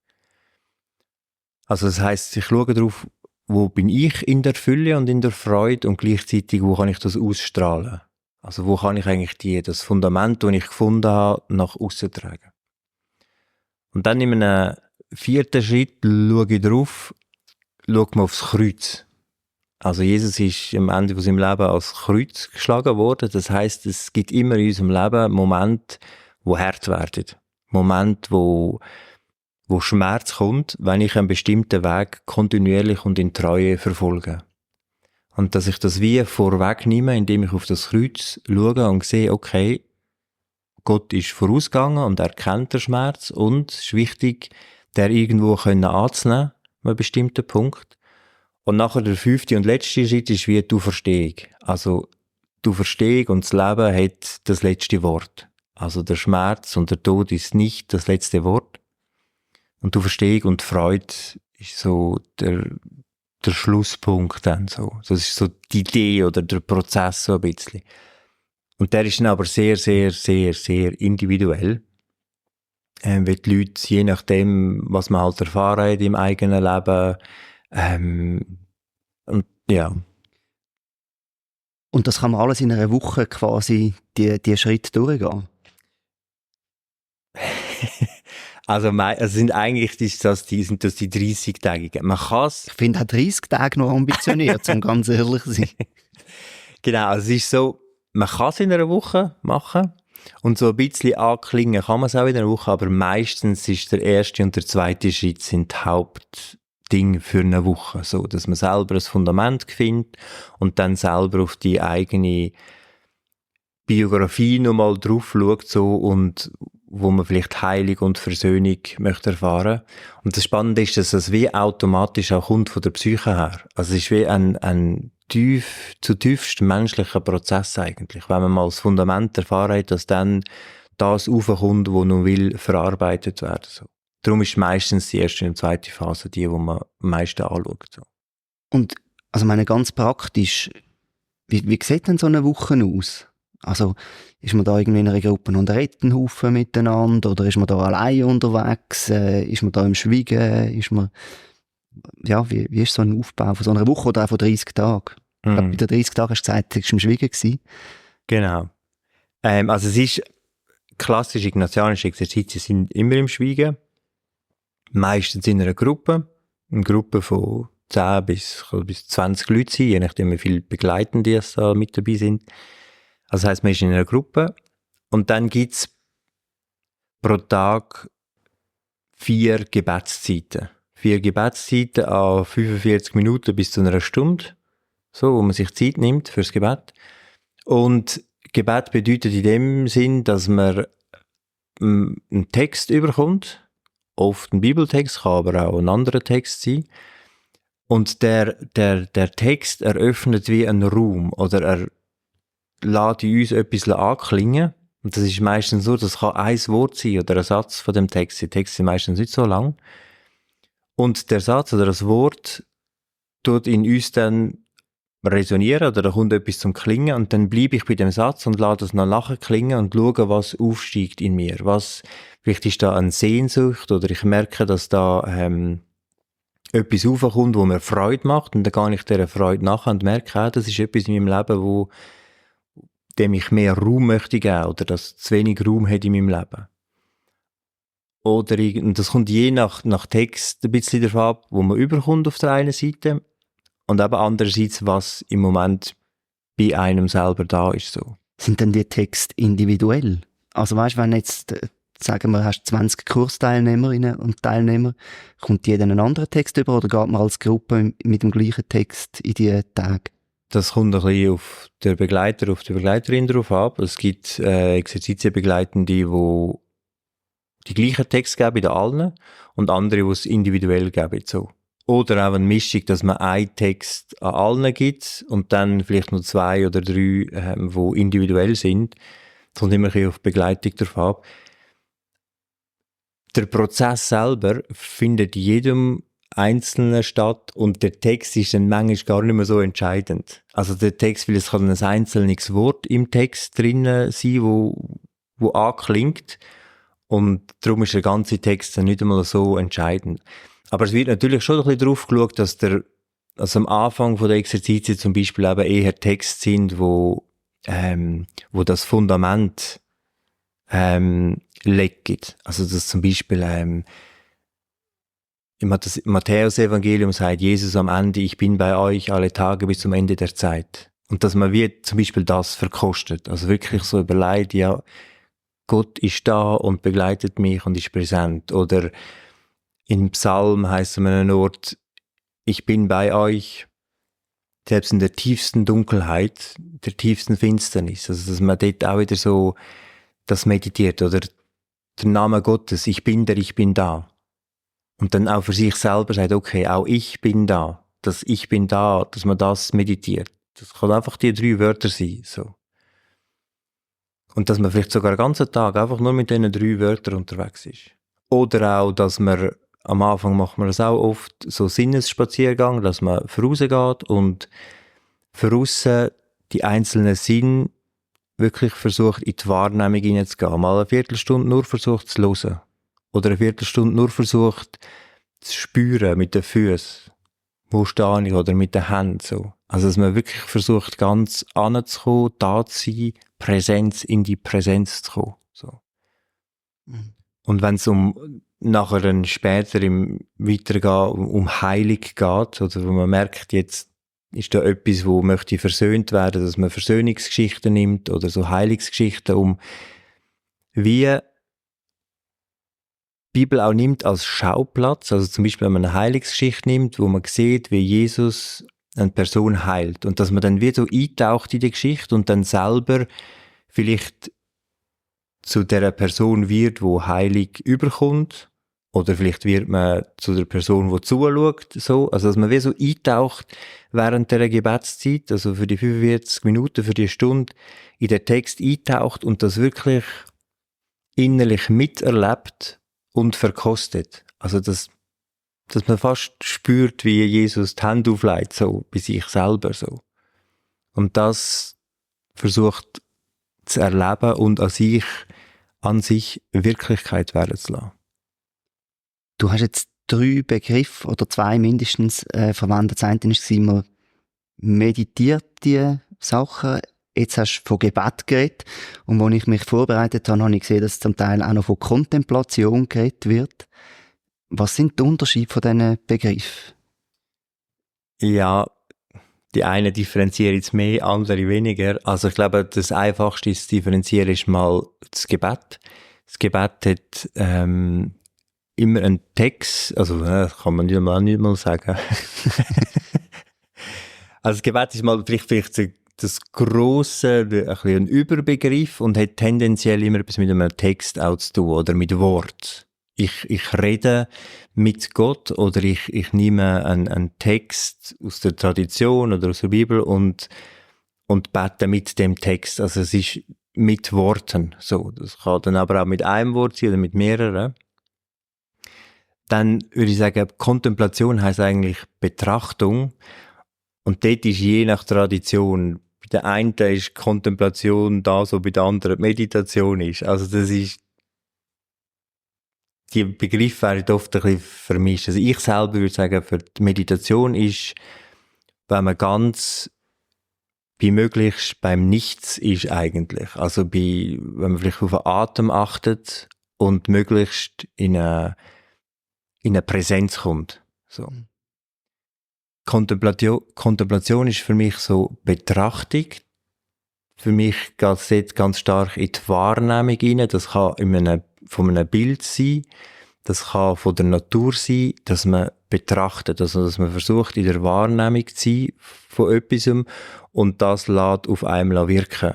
Also das heisst, ich schaue darauf, wo bin ich in der Fülle und in der Freude und gleichzeitig, wo kann ich das ausstrahlen? Also wo kann ich eigentlich das Fundament, das ich gefunden habe, nach aussen tragen? Und dann in einem vierten Schritt schaue ich darauf, schaue mal aufs Kreuz. Also Jesus ist am Ende von seinem Leben als Kreuz geschlagen worden. Das heisst, es gibt immer in unserem Leben Momente, wo hart werden. Momente, wo Schmerz kommt, wenn ich einen bestimmten Weg kontinuierlich und in Treue verfolge. Und dass ich das wie vorwegnehme, indem ich auf das Kreuz schaue und sehe, okay, Gott ist vorausgegangen und er kennt den Schmerz und es ist wichtig, den irgendwo anzunehmen, an einem bestimmten Punkt. Und nachher der 5. und letzte Schritt ist wie die Auferstehung. Also die Auferstehung und das Leben hat das letzte Wort. Also der Schmerz und der Tod ist nicht das letzte Wort. Und die Auferstehung und die Freude ist so der Schlusspunkt dann so. Das ist so die Idee oder der Prozess so ein bisschen. Und der ist dann aber sehr, sehr, sehr, sehr individuell. Weil die Leute, je nachdem, was man halt erfahren hat im eigenen Leben, und ja. Und das kann man alles in einer Woche quasi die Schritte durchgehen? Also sind eigentlich die 30-tägigen. Man kann's. Ich finde auch 30 Tage noch ambitioniert, um ganz ehrlich zu sein. Genau, also es ist so, man kann es in einer Woche machen und so ein bisschen anklingen kann man es auch in einer Woche, aber meistens ist der erste und der zweite Schritt sind die Hauptdinge für eine Woche, so dass man selber ein Fundament findet und dann selber auf die eigene Biografie nochmal drauf schaut so und wo man vielleicht Heilung und Versöhnung möchte erfahren. Und das Spannende ist, dass es wie automatisch auch kommt von der Psyche her. Also es ist wie ein zutiefst menschlicher Prozess eigentlich, wenn man mal das Fundament erfahren hat, dass dann das raufkommt, was noch will verarbeitet werden. So. Darum ist meistens die erste und zweite Phase die, wo man am meisten anschaut. So. Und also meine ganz praktisch, wie sieht denn so eine Woche aus? Also ist man da irgendwie in einer Gruppe und redet einen Haufen miteinander oder ist man da allein unterwegs? Ist man da im Schweigen? Ist man, ja, wie ist so ein Aufbau von so einer Woche oder auch von 30 Tagen? Ich glaube, bei den 30 Tagen hast du gesagt, du warst im Schweigen gewesen. Genau. Also es ist, klassische ignatianische Exerzitien sind immer im Schweigen. Meistens in einer Gruppe. Eine Gruppe von 10 bis 20 Leute sein, je nachdem wie viele Begleitende es da mit dabei sind. Also das heisst, man ist in einer Gruppe. Und dann gibt es pro Tag 4 Gebetszeiten. 4 Gebetszeiten an 45 Minuten bis zu einer Stunde. So, wo man sich Zeit nimmt fürs Gebet. Und Gebet bedeutet in dem Sinn, dass man einen Text überkommt. Oft ein Bibeltext, kann aber auch ein anderer Text sein. Und der Text eröffnet wie einen Raum oder er lässt in uns etwas anklingen. Und das ist meistens so, das kann ein Wort sein oder ein Satz von dem Text. Die Texte sind meistens nicht so lang. Und der Satz oder das Wort tut in uns dann resonieren oder da kommt etwas zum Klingen und dann bleibe ich bei dem Satz und lasse es noch nachher klingen und schaue, was aufsteigt in mir. Vielleicht ist da eine Sehnsucht oder ich merke, dass da etwas aufkommt, wo mir Freude macht und dann gehe ich dieser Freude nachher und merke auch, das ist etwas in meinem Leben, dem ich mehr Raum möchte geben oder das zu wenig Raum hat in meinem Leben. Und das kommt je nach Text ein bisschen davon ab, wo man überkommt auf der einen Seite und eben andererseits, was im Moment bei einem selber da ist. So. Sind denn die Texte individuell? Also weißt du, wenn jetzt, sagen wir, hast 20 Kursteilnehmerinnen und Teilnehmer, kommt jeder einen anderen Text über oder geht man als Gruppe mit dem gleichen Text in die Tage? Das kommt ein bisschen auf den Begleiter, auf die Begleiterin drauf ab. Es gibt Exerzitienbegleitende, die die gleichen Texte geben in allen und andere, die es individuell geben. So. Oder auch eine Mischung, dass man einen Text an allen gibt und dann vielleicht noch 2 oder 3, die individuell sind. Das kommt immer ein bisschen auf die Begleitung drauf ab. Der Prozess selber findet in jedem Einzelnen statt und der Text ist dann manchmal gar nicht mehr so entscheidend. Also der Text, weil es kann ein einzelnes Wort im Text drin sein, wo anklingt und darum ist der ganze Text dann nicht einmal so entscheidend. Aber es wird natürlich schon ein bisschen drauf geschaut, dass also am Anfang von der Exerzitien zum Beispiel eben eher Texte sind, wo das Fundament legt. Also dass zum Beispiel im Matthäus-Evangelium sagt Jesus am Ende, ich bin bei euch alle Tage bis zum Ende der Zeit. Und dass man wie zum Beispiel das verkostet. Also wirklich so überlegt, ja, Gott ist da und begleitet mich und ist präsent. Oder im Psalm heisst es an einem Ort, ich bin bei euch, selbst in der tiefsten Dunkelheit, der tiefsten Finsternis. Also dass man dort auch wieder so das meditiert. Oder der Name Gottes, ich bin der, ich bin da. Und dann auch für sich selber sagt, okay, auch ich bin da. Das ich bin da, dass man das meditiert. Das kann einfach die 3 Wörter sein. So. Und dass man vielleicht sogar den ganzen Tag einfach nur mit diesen 3 Wörtern unterwegs ist. Oder auch, dass man, am Anfang macht man das auch oft, so Sinnesspaziergang, dass man vorausgeht und voraus die einzelnen Sinne wirklich versucht, in die Wahrnehmung hineinzugehen. Mal eine Viertelstunde nur versucht zu hören. Oder eine Viertelstunde nur versucht zu spüren mit den Füßen. Wo stehe ich? Oder mit den Händen. So. Also, dass man wirklich versucht, ganz anzukommen, da zu sein, Präsenz in die Präsenz zu kommen. So. Mhm. Und wenn es nachher dann später im Weitergehen um Heilung geht, oder wo man merkt, jetzt ist da etwas, wo möchte versöhnt werden, dass man Versöhnungsgeschichten nimmt oder so Heilungsgeschichten, wie die Bibel auch nimmt als Schauplatz, also zum Beispiel, wenn man eine Heilungsgeschichte nimmt, wo man sieht, wie Jesus eine Person heilt und dass man dann wie so eintaucht in die Geschichte und dann selber vielleicht zu der Person wird, wo Heilung überkommt, oder vielleicht wird man zu der Person, die zuschaut, so. Also, dass man wie so eintaucht während der Gebetszeit, also für die 45 Minuten, für die Stunde, in den Text eintaucht und das wirklich innerlich miterlebt und verkostet. Also, dass man fast spürt, wie Jesus die Hände auflegt, so, bei sich selber, so. Und das versucht zu erleben und an sich Wirklichkeit werden zu lassen. Du hast jetzt 3 Begriffe oder 2 mindestens verwendet. Das eine war, meditiert die Sachen. Jetzt hast du von Gebet geredet. Und als ich mich vorbereitet habe, habe ich gesehen, dass zum Teil auch noch von Kontemplation geredet wird. Was sind die Unterschiede von diesen Begriffen? Ja, die einen differenzieren jetzt mehr, andere weniger. Also ich glaube, das Einfachste zu differenzieren ist mal das Gebet. Das Gebet hat immer einen Text, also das kann man nicht mal sagen. Also das Gebet ist mal vielleicht das grosse, ein bisschen ein Überbegriff und hat tendenziell immer etwas mit einem Text auch zu tun oder mit Wort. Ich rede mit Gott oder ich nehme einen Text aus der Tradition oder aus der Bibel und bete mit dem Text. Also es ist mit Worten so. Das kann dann aber auch mit einem Wort sein oder mit mehreren. Dann würde ich sagen, Kontemplation heisst eigentlich Betrachtung. Und dort ist je nach Tradition, bei der einen ist Kontemplation das, was bei der anderen Meditation ist. Also das ist, die Begriffe werden oft ein bisschen vermischt. Also ich selber würde sagen, für die Meditation ist, wenn man ganz bei möglichst beim Nichts ist eigentlich. Also wenn man vielleicht auf den Atem achtet und möglichst in eine Präsenz kommt. So. Kontemplation ist für mich so Betrachtung. Für mich geht es dort ganz stark in die Wahrnehmung rein. Das kann von einem Bild sein, das kann von der Natur sein, dass man betrachtet, also dass man versucht, in der Wahrnehmung zu sein von etwas und das lässt auf einem wirken.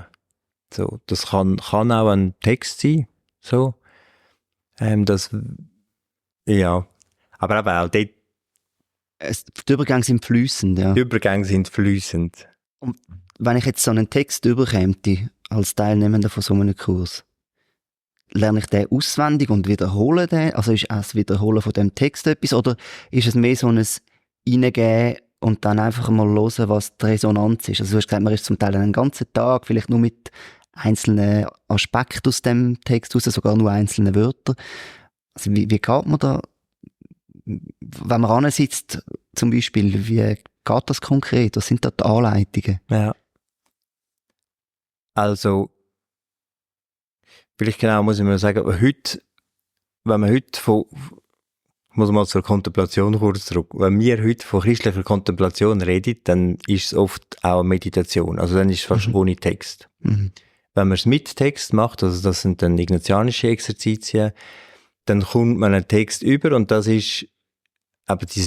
So, das kann auch ein Text sein, so. Ja. Aber eben auch dort. Die Übergänge sind fließend, ja. Die Übergänge sind fließend. Und wenn ich jetzt so einen Text überkäme, als Teilnehmender von so einem Kurs, lerne ich den auswendig und wiederhole den? Also ist auch das Wiederholen von dem Text etwas? Oder ist es mehr so ein Reingehen und dann einfach mal hören, was die Resonanz ist? Also du hast gesagt, man ist zum Teil einen ganzen Tag, vielleicht nur mit einzelnen Aspekten aus dem Text raus, sogar nur einzelne Wörter. Also wie geht man da, wenn man ansitzt, zum Beispiel, wie geht das konkret? Was sind da die Anleitungen? Ja. Also, vielleicht genau muss ich mal sagen, wenn man heute muss man zur Kontemplation kurz zurück. Wenn wir heute von christlicher Kontemplation reden, dann ist es oft auch Meditation. Also dann ist es fast ohne Text. Mhm. Wenn man es mit Text macht, also das sind dann ignatianische Exerzitien, dann kommt man einen Text über und das ist, aber das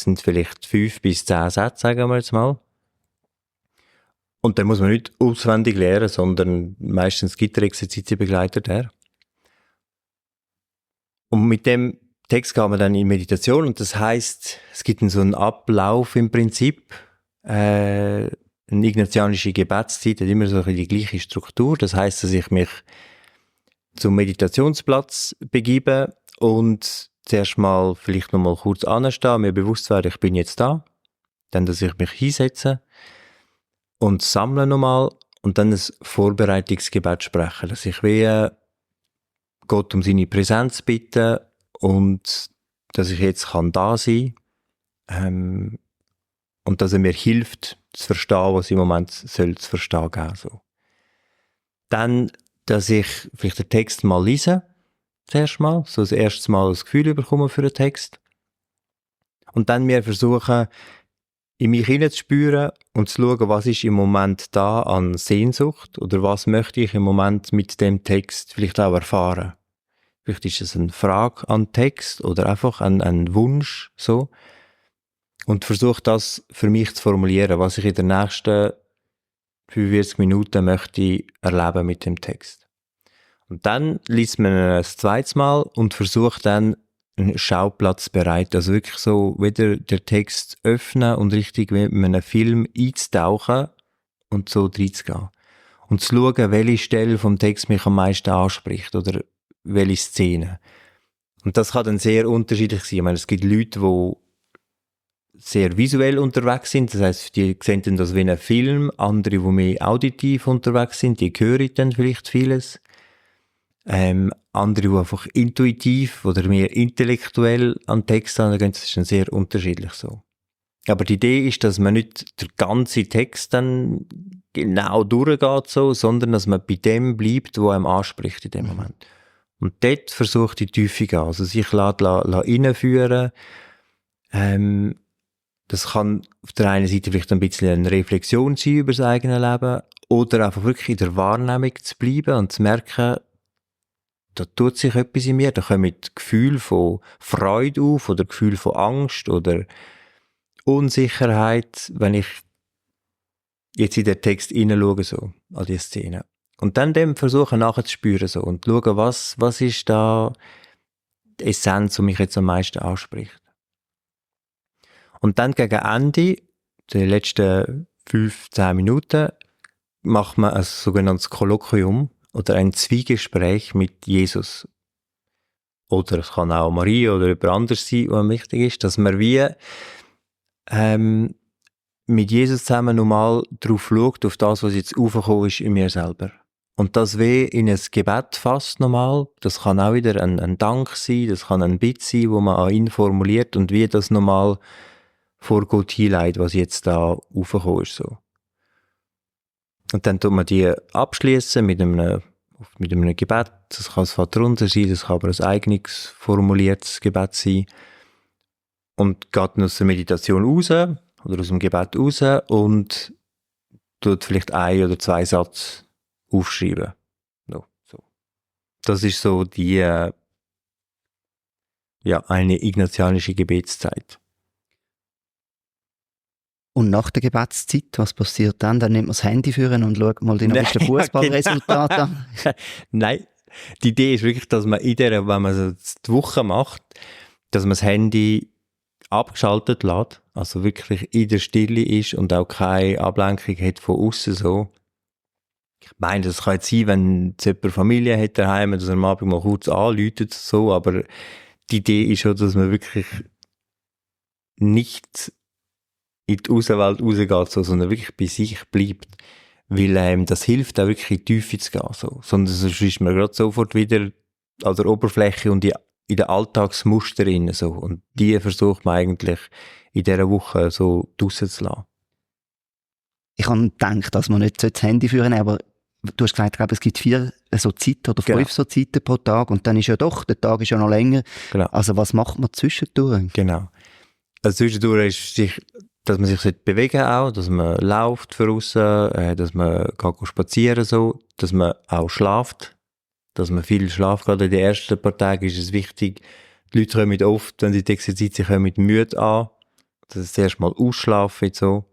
sind vielleicht 5 bis 10 Sätze, sagen wir jetzt mal. Und dann muss man nicht auswendig lernen, sondern meistens gibt der Exerzitienbegleiter der. Und mit dem Text geht man dann in Meditation und das heisst, es gibt so einen Ablauf im Prinzip. Eine ignatianische Gebetszeit hat immer so ein bisschen die gleiche Struktur. Das heisst, dass ich mich zum Meditationsplatz begebe und zuerst mal vielleicht noch mal kurz anstehen, mir bewusst werde, ich bin jetzt da. Dann, dass ich mich hinsetze und sammle nochmal und dann ein Vorbereitungsgebet spreche. Dass ich Gott um seine Präsenz bitte und dass ich jetzt da sein kann. Und dass er mir hilft, zu verstehen, was im Moment zu verstehen geben soll. Dann, dass ich vielleicht den Text mal lese, zuerst mal, so das erste Mal ein Gefühl bekomme für den Text. Und dann mir versuchen, in mich hineinzuspüren und zu schauen, was ist im Moment da an Sehnsucht oder was möchte ich im Moment mit dem Text vielleicht auch erfahren. Vielleicht ist es eine Frage an den Text oder einfach ein Wunsch, so. Und versuche das für mich zu formulieren, was ich in den nächsten 45 Minuten möchte erleben mit dem Text. Und dann liest man ein zweites Mal und versucht dann einen Schauplatz bereit, also wirklich so wieder den Text öffnen und richtig mit einem Film einzutauchen und so reinzugehen. Und zu schauen, welche Stelle vom Text mich am meisten anspricht oder welche Szene. Und das kann dann sehr unterschiedlich sein. Ich meine, es gibt Leute, die sehr visuell unterwegs sind, das heisst, die sehen dann das wie einen Film, andere, die mehr auditiv unterwegs sind, die hören dann vielleicht vieles. Andere, die einfach intuitiv oder mehr intellektuell an Text angehen, das ist dann sehr unterschiedlich so. Aber die Idee ist, dass man nicht den ganzen Text dann genau durchgeht, so, sondern dass man bei dem bleibt, wo einem anspricht in dem Moment. Und dort versucht die Tiefe gehen, also sich reinführen. Das kann auf der einen Seite vielleicht ein bisschen eine Reflexion sein über das eigene Leben oder einfach wirklich in der Wahrnehmung zu bleiben und zu merken, da tut sich etwas in mir, da kommen Gefühle von Freude auf oder Gefühle von Angst oder Unsicherheit, wenn ich jetzt in den Text hineinschaue, so, an die Szene. Und dann dem versuchen nachzuspüren, so, und schauen, was ist da die Essenz, die mich jetzt am meisten anspricht. Und dann gegen Ende, die letzten 5-10 Minuten, macht man ein sogenanntes Kolloquium oder ein Zwiegespräch mit Jesus. Oder es kann auch Maria oder jemand anderes sein, was wichtig ist, dass man wie mit Jesus zusammen nochmal drauf schaut, auf das, was jetzt aufgekommen ist in mir selber. Und das wie in ein Gebet fasst nochmal. Das kann auch wieder ein Dank sein, das kann ein Bitte sein, wo man an ihn formuliert und wie das nochmal vor Gott hinleitet, was jetzt da aufgekommen ist. So. Und dann tut man die abschließen mit einem Gebet. Das kann das Vaterunser sein, das kann aber ein eigenes formuliertes Gebet sein. Und geht dann aus der Meditation raus oder aus dem Gebet raus und tut vielleicht 1 oder 2 Sätze aufschreiben. So. Das ist so die eine ignatianische Gebetszeit. Und nach der Gebetszeit, was passiert dann? Dann nimmt man das Handy führen und schaut mal die neuesten Fußballresultate an. Nein, die Idee ist wirklich, dass man wenn man so die Woche macht, dass man das Handy abgeschaltet lässt, also wirklich in der Stille ist und auch keine Ablenkung hat von außen so. Ich meine, das kann jetzt sein, wenn jemand Familie hat daheim, dass er am Abend mal kurz anläutet, so, aber die Idee ist schon, dass man wirklich nicht in die Außenwelt rausgeht, so, sondern wirklich bei sich bleibt. Weil das hilft auch wirklich in die Tiefe zu gehen. So. Sondern sonst ist man gerade sofort wieder an der Oberfläche und in den Alltagsmuster drin. So. Und die versucht man eigentlich in dieser Woche so draussen zu lassen. Ich habe gedacht, dass man nicht das Handy führen sollte, aber du hast gesagt, es gibt 4 so Zeiten oder 5 so Zeiten pro Tag und dann ist ja doch, der Tag ist ja noch länger. Genau. Also was macht man zwischendurch? Genau. Also zwischendurch ist dass man sich bewegen auch, dass man läuft für aussen, dass man spazieren so, dass man auch schlaft, dass man viel schlaft. Gerade in den ersten paar Tagen ist es wichtig, die Leute kommen oft, wenn sie die Exerzitien kommen, mit müde an, dass sie zuerst mal ausschlafen so.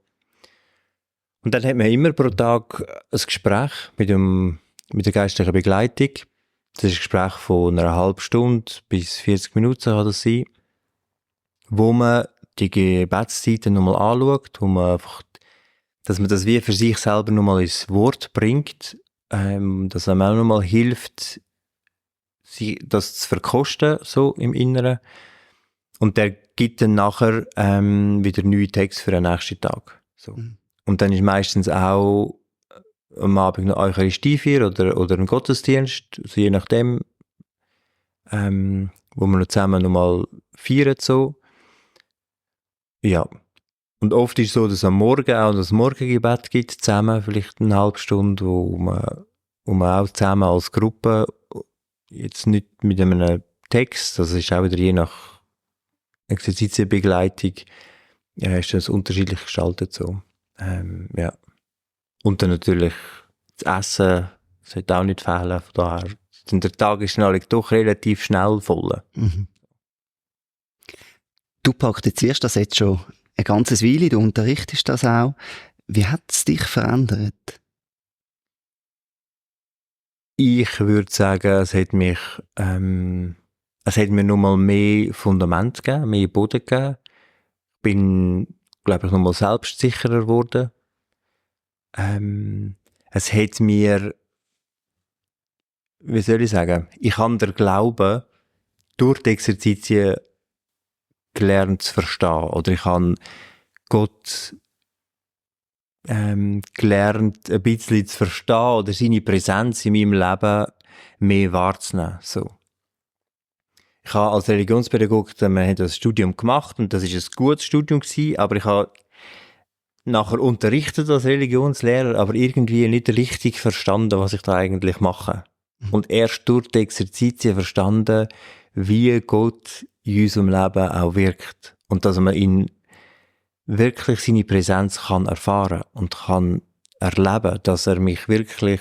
Und dann hat man immer pro Tag ein Gespräch mit der geistlichen Begleitung. Das ist ein Gespräch von einer halben Stunde bis 40 Minuten kann das sein, wo man die Gebetszeiten nochmal anschaut, wo man einfach, dass man das wie für sich selber nochmal ins Wort bringt, dass einem auch nochmal hilft, das zu verkosten, so im Inneren. Und der gibt dann nachher wieder neue Texte für den nächsten Tag. So. Und dann ist meistens auch am Abend noch Eucharistiefeier oder ein Gottesdienst, also je nachdem, wo man noch zusammen nochmal feiert, so. Ja. Und oft ist es so, dass am Morgen auch das Morgengebet gibt, zusammen, vielleicht eine halbe Stunde, wo man auch zusammen als Gruppe, jetzt nicht mit einem Text, das ist auch wieder je nach Exerzitienbegleitung, ist das unterschiedlich gestaltet so. Ja. Und dann natürlich das Essen sollte auch nicht fehlen, von daher der Tag ist dann doch relativ schnell voll. Mhm. Du praktizierst das jetzt schon eine ganze Weile, du unterrichtest das auch. Wie hat es dich verändert? Ich würde sagen, es hat mir nochmal mehr Fundament gegeben, mehr Boden gegeben. Ich bin, glaube ich, nochmal selbstsicherer geworden. Es hat mir, wie soll ich sagen, ich habe den Glauben durch die Exerzitien gelernt zu verstehen. Oder ich habe Gott gelernt, ein bisschen zu verstehen oder seine Präsenz in meinem Leben mehr wahrzunehmen. So. Ich habe als Religionspädagoge, man hat das Studium gemacht und das ist ein gutes Studium gewesen, aber ich habe nachher unterrichtet als Religionslehrer, aber irgendwie nicht richtig verstanden, was ich da eigentlich mache. Und erst durch die Exerzitien verstanden, wie Gott in unserem Leben auch wirkt. Und dass man ihn wirklich seine Präsenz kann erfahren und kann erleben, dass er mich wirklich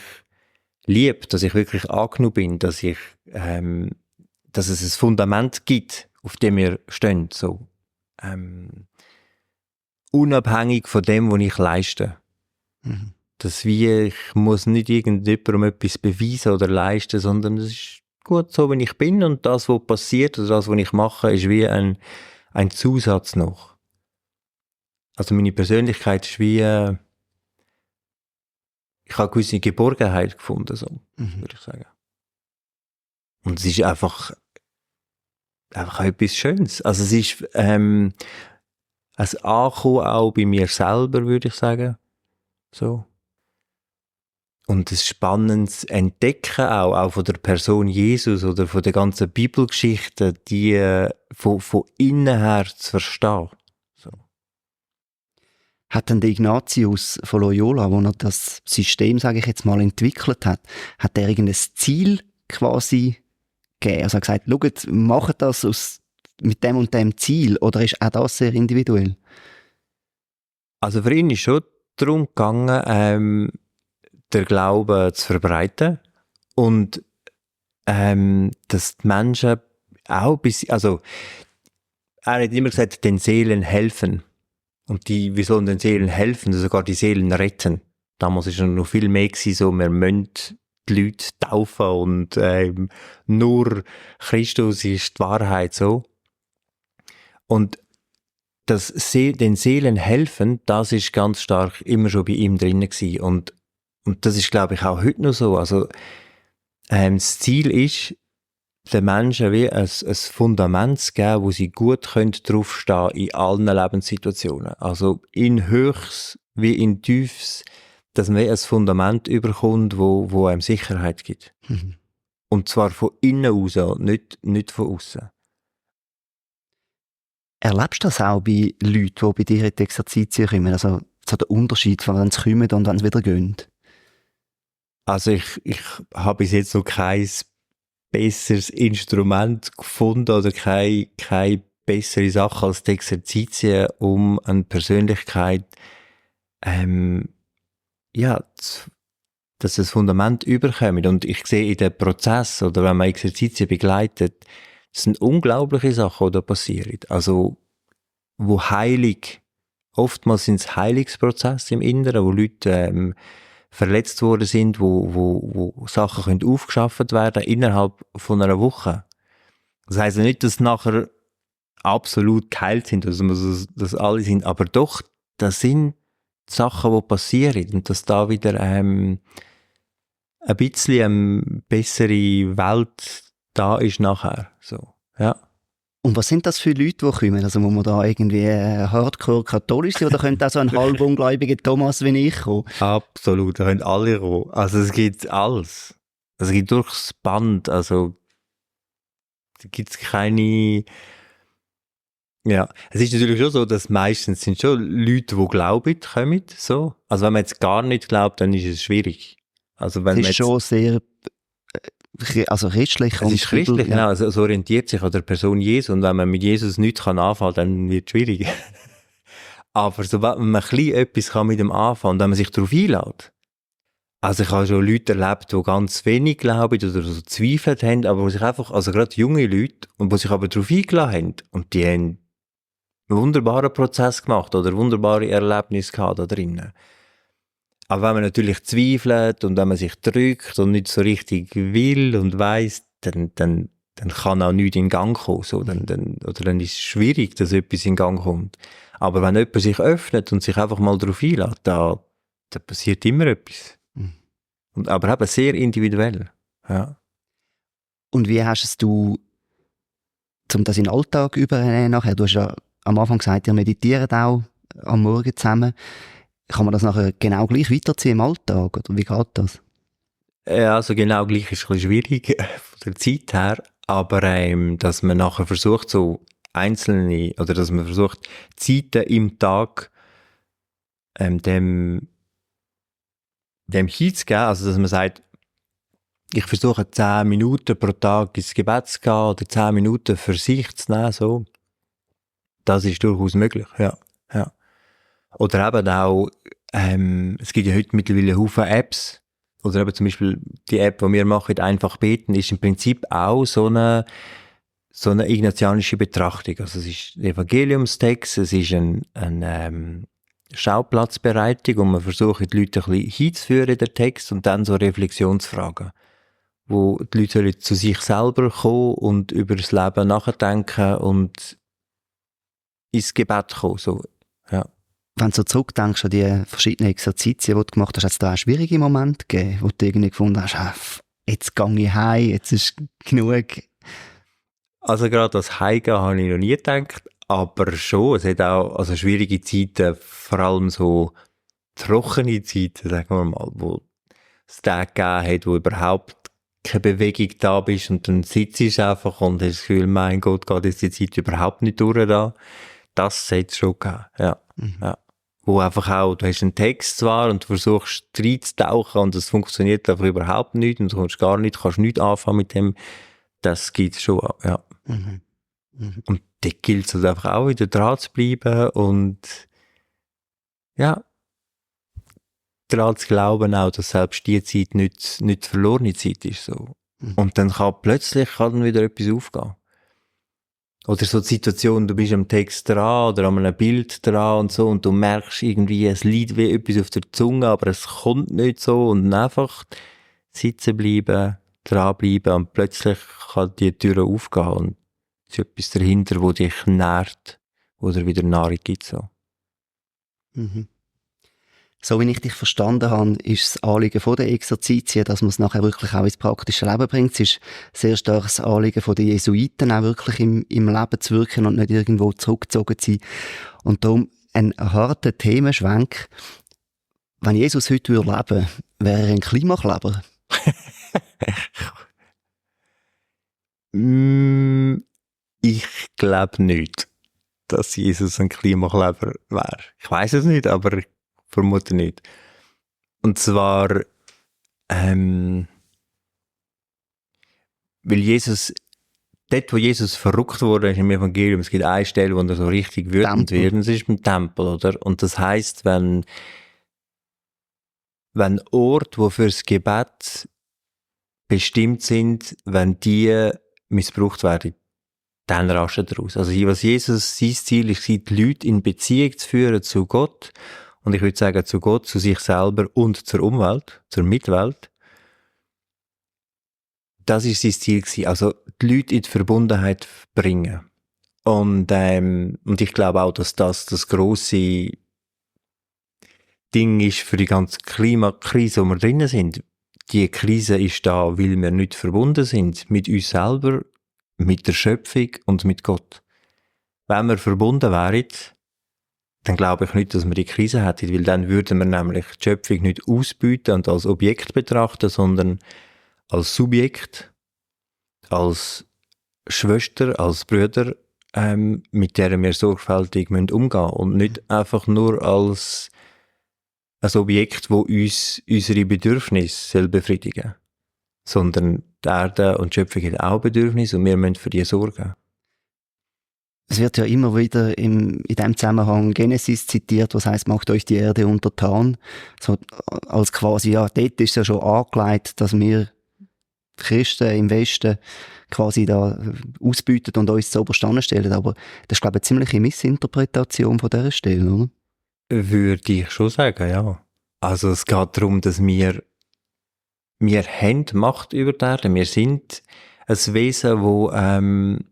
liebt, dass ich wirklich angenommen bin, dass es ein Fundament gibt, auf dem wir stehen, so. Unabhängig von dem, was ich leiste. Mhm. Ich muss nicht irgendjemandem etwas beweisen oder leisten, sondern es ist gut so, wie ich bin und das, was passiert oder das, was ich mache, ist wie ein Zusatz noch. Also meine Persönlichkeit ist wie, ich habe eine gewisse Geborgenheit gefunden, so, würde ich sagen. Und es ist einfach etwas Schönes. Also es ist, ein Ankommen auch bei mir selber, würde ich sagen. So. Und ein spannendes Entdecken auch von der Person Jesus oder von der ganzen Bibelgeschichte, die von innen her zu verstehen. So. Hat denn der Ignatius von Loyola, wo er das System, sage ich jetzt mal, entwickelt hat er irgendein Ziel quasi gegeben? Also er hat gesagt, schaut, macht das mit dem und dem Ziel, oder ist auch das sehr individuell? Also für ihn ist schon darum gegangen, den Glauben zu verbreiten und dass die Menschen auch er hat immer gesagt, den Seelen helfen. Und wir sollen den Seelen helfen, sogar die Seelen retten. Damals war noch viel mehr gewesen, so, wir müssen die Leute taufen und nur Christus ist die Wahrheit, so. Und den Seelen helfen, das ist ganz stark immer schon bei ihm drin gewesen. Und das ist, glaube ich, auch heute noch so. Also, das Ziel ist, den Menschen wie ein Fundament zu geben, wo sie gut draufstehen in allen Lebenssituationen. Also, in Höchst wie in Tiefs, dass man wie ein Fundament überkommt, wo einem Sicherheit gibt. Mhm. Und zwar von innen raus, nicht von außen. Erlebst du das auch bei Leuten, die bei dir in die Exerzitien kommen? Also so der Unterschied, von wenn sie kommen und wenn sie wieder gehen? Also ich habe bis jetzt noch kein besseres Instrument gefunden oder keine bessere Sache als die Exerzitien, um eine Persönlichkeit dass das Fundament überkommt. Und ich sehe in dem Prozess, oder wenn man Exerzitien begleitet, das sind unglaubliche Sachen, die da passieren. Also, wo Heilig, oftmals sind es Heilungsprozesse im Inneren, wo Leute verletzt worden sind, wo Sachen können aufgeschafft werden innerhalb von einer Woche. Das heisst ja nicht, dass nachher absolut geheilt sind, also dass alle sind, aber doch, das sind Sachen, die passieren und dass da wieder ein bisschen eine bessere Welt da ist nachher. So, ja. Und was sind das für Leute, die kommen? Also muss man da irgendwie hardcore katholisch sein oder könnte auch so ein halb ungläubiger Thomas wie ich kommen? Absolut, da können alle kommen. Also es gibt alles. Also es gibt durchs Band, also da gibt es keine... Ja, es ist natürlich schon so, dass meistens sind schon Leute, die glauben, kommen, so. Also wenn man jetzt gar nicht glaubt, dann ist es schwierig. Also wenn es ist schon sehr christlich. Es ist christlich, ja. Genau. Also es orientiert sich an der Person Jesu und wenn man mit Jesus nichts anfangen kann, dann wird es schwierig. Aber sobald man etwas mit dem anfangen und wenn man sich darauf einlädt. Also ich habe schon Leute erlebt, die ganz wenig glauben oder so Zweifel haben, aber die sich einfach, also gerade junge Leute, und die sich aber darauf eingeladen haben und die haben einen wunderbaren Prozess gemacht oder wunderbare Erlebnisse gehabt da drinnen. Aber wenn man natürlich zweifelt und wenn man sich drückt und nicht so richtig will und weiss, dann kann auch nichts in Gang kommen. So. Dann ist es schwierig, dass etwas in Gang kommt. Aber wenn jemand sich öffnet und sich einfach mal darauf einlädt, da passiert immer etwas. Aber eben sehr individuell. Ja. Und wie hast du das in den Alltag übernehmen nachher? Du hast ja am Anfang gesagt, ihr meditiert auch am Morgen zusammen. Kann man das nachher genau gleich weiterziehen im Alltag? Oder wie geht das? Ja, also genau gleich ist ein bisschen schwierig von der Zeit her. aber dass man nachher versucht, so einzelne, oder dass man versucht, Zeiten im Tag dem hinzugeben, also dass man sagt, ich versuche 10 Minuten pro Tag ins Gebet zu gehen oder 10 Minuten für sich zu nehmen, so. Das ist durchaus möglich, ja. Ja. Oder eben auch, es gibt ja heute mittlerweile Haufen Apps, oder eben zum Beispiel die App, die wir machen, einfach beten, ist im Prinzip auch so eine ignatianische Betrachtung. Also es ist ein Evangeliumstext, es ist eine Schauplatzbereitung und man versucht, die Leute ein bisschen hinzuführen in den Text und dann so Reflexionsfragen, wo die Leute sollen zu sich selber kommen und über das Leben nachdenken und ins Gebet kommen. So. Ja. Wenn du so zurückdenkst an die verschiedenen Exerzitien, die du gemacht hast, hat es da auch schwierige Momente gegeben, wo du irgendwie gefunden hast, jetzt gehe ich heim, jetzt ist genug? Also gerade das Heimgehen habe ich noch nie gedacht, aber schon, es hat auch also schwierige Zeiten, vor allem so trockene Zeiten, sagen wir mal, wo es Tage gegeben hat, wo überhaupt keine Bewegung da bist und dann sitzt du einfach und hast das Gefühl, mein Gott, geht jetzt die Zeit überhaupt nicht durch da. Das hat es schon gegeben, ja. Ja. Wo einfach auch, du hast einen Text zwar und du versuchst reinzutauchen und es funktioniert einfach überhaupt nicht und du kannst nichts anfangen mit dem. Das gibt es schon, ja. Mhm. Mhm. Und da gilt es halt einfach auch wieder dran zu bleiben und ja, daran zu glauben auch, dass selbst die Zeit nicht verlorene Zeit ist. So. Mhm. Und dann kann dann wieder etwas aufgehen. Oder so die Situation, du bist am Text dran oder an einem Bild dran und so und du merkst irgendwie, es liegt wie etwas auf der Zunge, aber es kommt nicht so und dann einfach sitzen bleiben, dranbleiben und plötzlich kann die Tür aufgehen und es ist etwas dahinter, wo dich nährt oder wieder Nahrung gibt. So. Mhm. So wie ich dich verstanden habe, ist das Anliegen von der Exerzitien, dass man es nachher wirklich auch ins praktische Leben bringt. Es ist sehr stark das Anliegen von den Jesuiten, auch wirklich im Leben zu wirken und nicht irgendwo zurückgezogen zu sein. Und darum ein harter Themenschwenk. Wenn Jesus heute leben würde, wäre er ein Klimakleber? Ich glaube nicht, dass Jesus ein Klimakleber wäre. Ich weiß es nicht, aber ich vermute nicht. Und zwar, weil Jesus, dort wo Jesus verrückt wurde, ist im Evangelium, es gibt eine Stelle, wo er so richtig wütend wird, und das ist im Tempel, oder? Und das heisst, wenn Orte, die fürs Gebet bestimmt sind, wenn die missbraucht werden, dann rastet er aus. Also was Jesus, sein Ziel ist, die Leute in Beziehung zu führen zu Gott, und ich würde sagen zu Gott, zu sich selber und zur Umwelt, zur Mitwelt. Das ist sein Ziel gewesen. Also die Leute in die Verbundenheit bringen. Und ich glaube auch, dass das grosse Ding ist für die ganze Klimakrise, wo wir drinnen sind. Die Krise ist da, weil wir nicht verbunden sind mit uns selber, mit der Schöpfung und mit Gott. Wenn wir verbunden wären, dann glaube ich nicht, dass wir die Krise hätten, weil dann würden wir nämlich die Schöpfung nicht ausbieten und als Objekt betrachten, sondern als Subjekt, als Schwester, als Brüder, mit denen wir sorgfältig umgehen müssen und nicht einfach nur als ein Objekt, das uns unsere Bedürfnisse befriedigen soll, sondern die Erde und die Schöpfung haben auch Bedürfnisse und wir müssen für die sorgen. Es wird ja immer wieder in dem Zusammenhang Genesis zitiert, was heißt, macht euch die Erde untertan. So, als quasi, ja, dort ist es ja schon angelegt, dass wir Christen im Westen quasi da ausbieten und uns zu oberst anstellen. Aber das ist, glaube ich, eine ziemliche Missinterpretation von dieser Stelle, oder? Würde ich schon sagen, ja. Also es geht darum, dass wir haben Macht über die Erde. Wir sind ein Wesen, das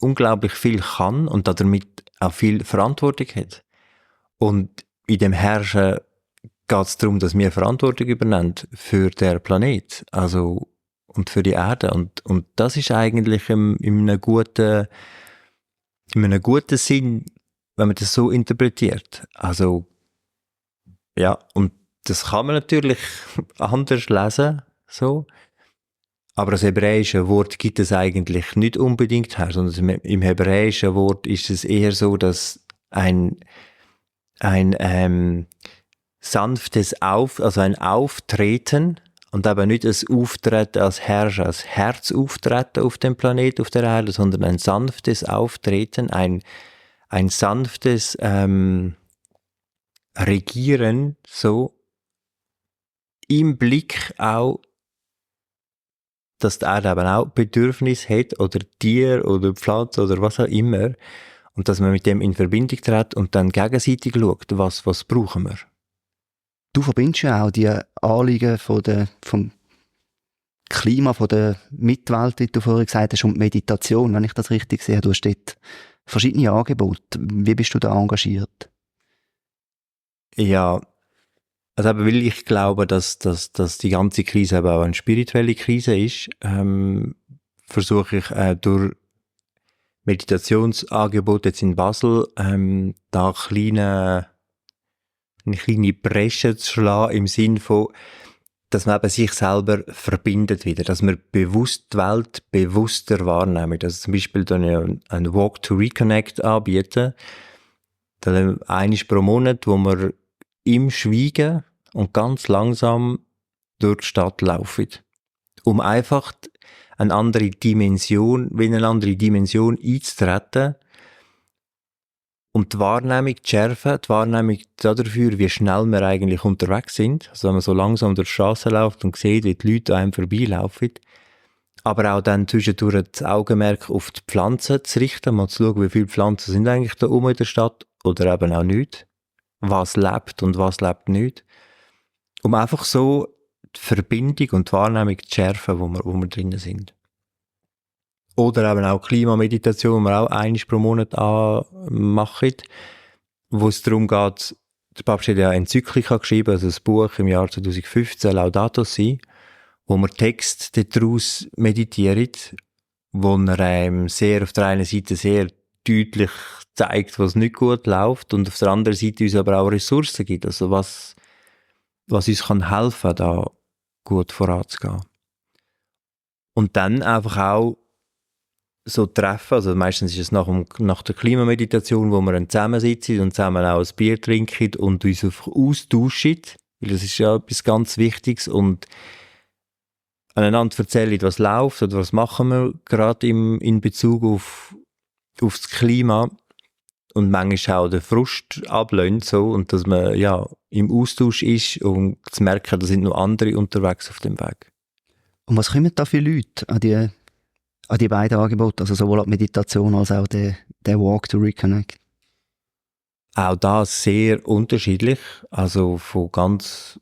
unglaublich viel kann und damit auch viel Verantwortung hat. Und in dem Herrschen geht es darum, dass wir Verantwortung übernehmen für den Planet, also und für die Erde. Und das ist eigentlich in einem guten Sinn, wenn man das so interpretiert. Also ja, und das kann man natürlich anders lesen, so. Aber das hebräische Wort gibt es eigentlich nicht unbedingt her, sondern im hebräischen Wort ist es eher so, dass ein sanftes also ein Auftreten und aber nicht ein Auftreten als Herrscher, als Herzauftreten auf dem Planet, auf der Erde, sondern ein sanftes Auftreten, ein sanftes Regieren, so im Blick auch, dass die Erde eben auch Bedürfnis hat, oder Tier oder Pflanze oder was auch immer, und dass man mit dem in Verbindung tritt und dann gegenseitig schaut, was brauchen wir. Du verbindest ja auch die Anliegen vom Klima, von der Mitwelt, wie du vorhin gesagt hast, und Meditation, wenn ich das richtig sehe. Du hast dort verschiedene Angebote. Wie bist du da engagiert? Ja, also eben, weil ich glaube, dass die ganze Krise eben auch eine spirituelle Krise ist, versuche ich durch Meditationsangebote jetzt in Basel da eine kleine Bresche zu schlagen, im Sinn von, dass man eben sich selber verbindet wieder, dass man bewusst die Welt bewusster wahrnimmt. Also zum Beispiel dann ein Walk to Reconnect anbieten, dann einmal pro Monat, wo man im Schweigen und ganz langsam durch die Stadt laufen, um einfach eine andere Dimension einzutreten, um die Wahrnehmung zu schärfen, die Wahrnehmung dafür, wie schnell wir eigentlich unterwegs sind. Also wenn man so langsam durch die Straße läuft und sieht, wie die Leute an einem vorbeilaufen. Aber auch dann zwischendurch das Augenmerk auf die Pflanzen zu richten, mal zu schauen, wie viele Pflanzen sind eigentlich da oben in der Stadt oder eben auch nicht. Was lebt und was lebt nicht. Um einfach so die Verbindung und die Wahrnehmung zu schärfen, wo wir drinnen sind. Oder eben auch Klimameditation, die wir auch einmal pro Monat machen, wo es darum geht, der Papst hat ja eine Enzyklika geschrieben, also ein Buch im Jahr 2015, Laudato Si, wo man Text daraus meditiert, wo er sehr auf der einen Seite sehr deutlich zeigt, was nicht gut läuft, und auf der anderen Seite uns aber auch Ressourcen gibt, also was uns kann helfen, da gut voranzugehen. Und dann einfach auch so treffen, also meistens ist es nach der Klimameditation, wo wir dann zusammensitzen und zusammen auch ein Bier trinken und uns einfach austauschen, weil das ist ja etwas ganz Wichtiges, und aneinander erzählen, was läuft oder was machen wir gerade in Bezug auf das Klima, und manchmal auch den Frust ablehnt, so, und dass man ja im Austausch ist und zu merken, da sind noch andere unterwegs auf dem Weg. Und was kommen da für Leute an die beiden Angebote, also sowohl an die Meditation als auch der Walk to Reconnect? Auch da sehr unterschiedlich, also von ganz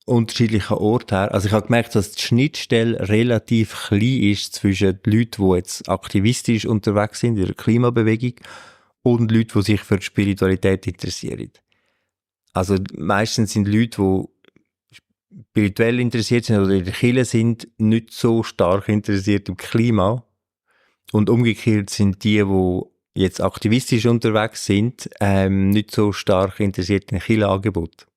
unterschiedlichen Orten her. Also ich habe gemerkt, dass die Schnittstelle relativ klein ist zwischen den Leuten, die jetzt aktivistisch unterwegs sind in der Klimabewegung, und Leute, die sich für die Spiritualität interessieren. Also meistens sind Leute, die spirituell interessiert sind oder in der Kirche sind, nicht so stark interessiert im Klima. Und umgekehrt sind die jetzt aktivistisch unterwegs sind, nicht so stark interessiert in Kirchenangebot.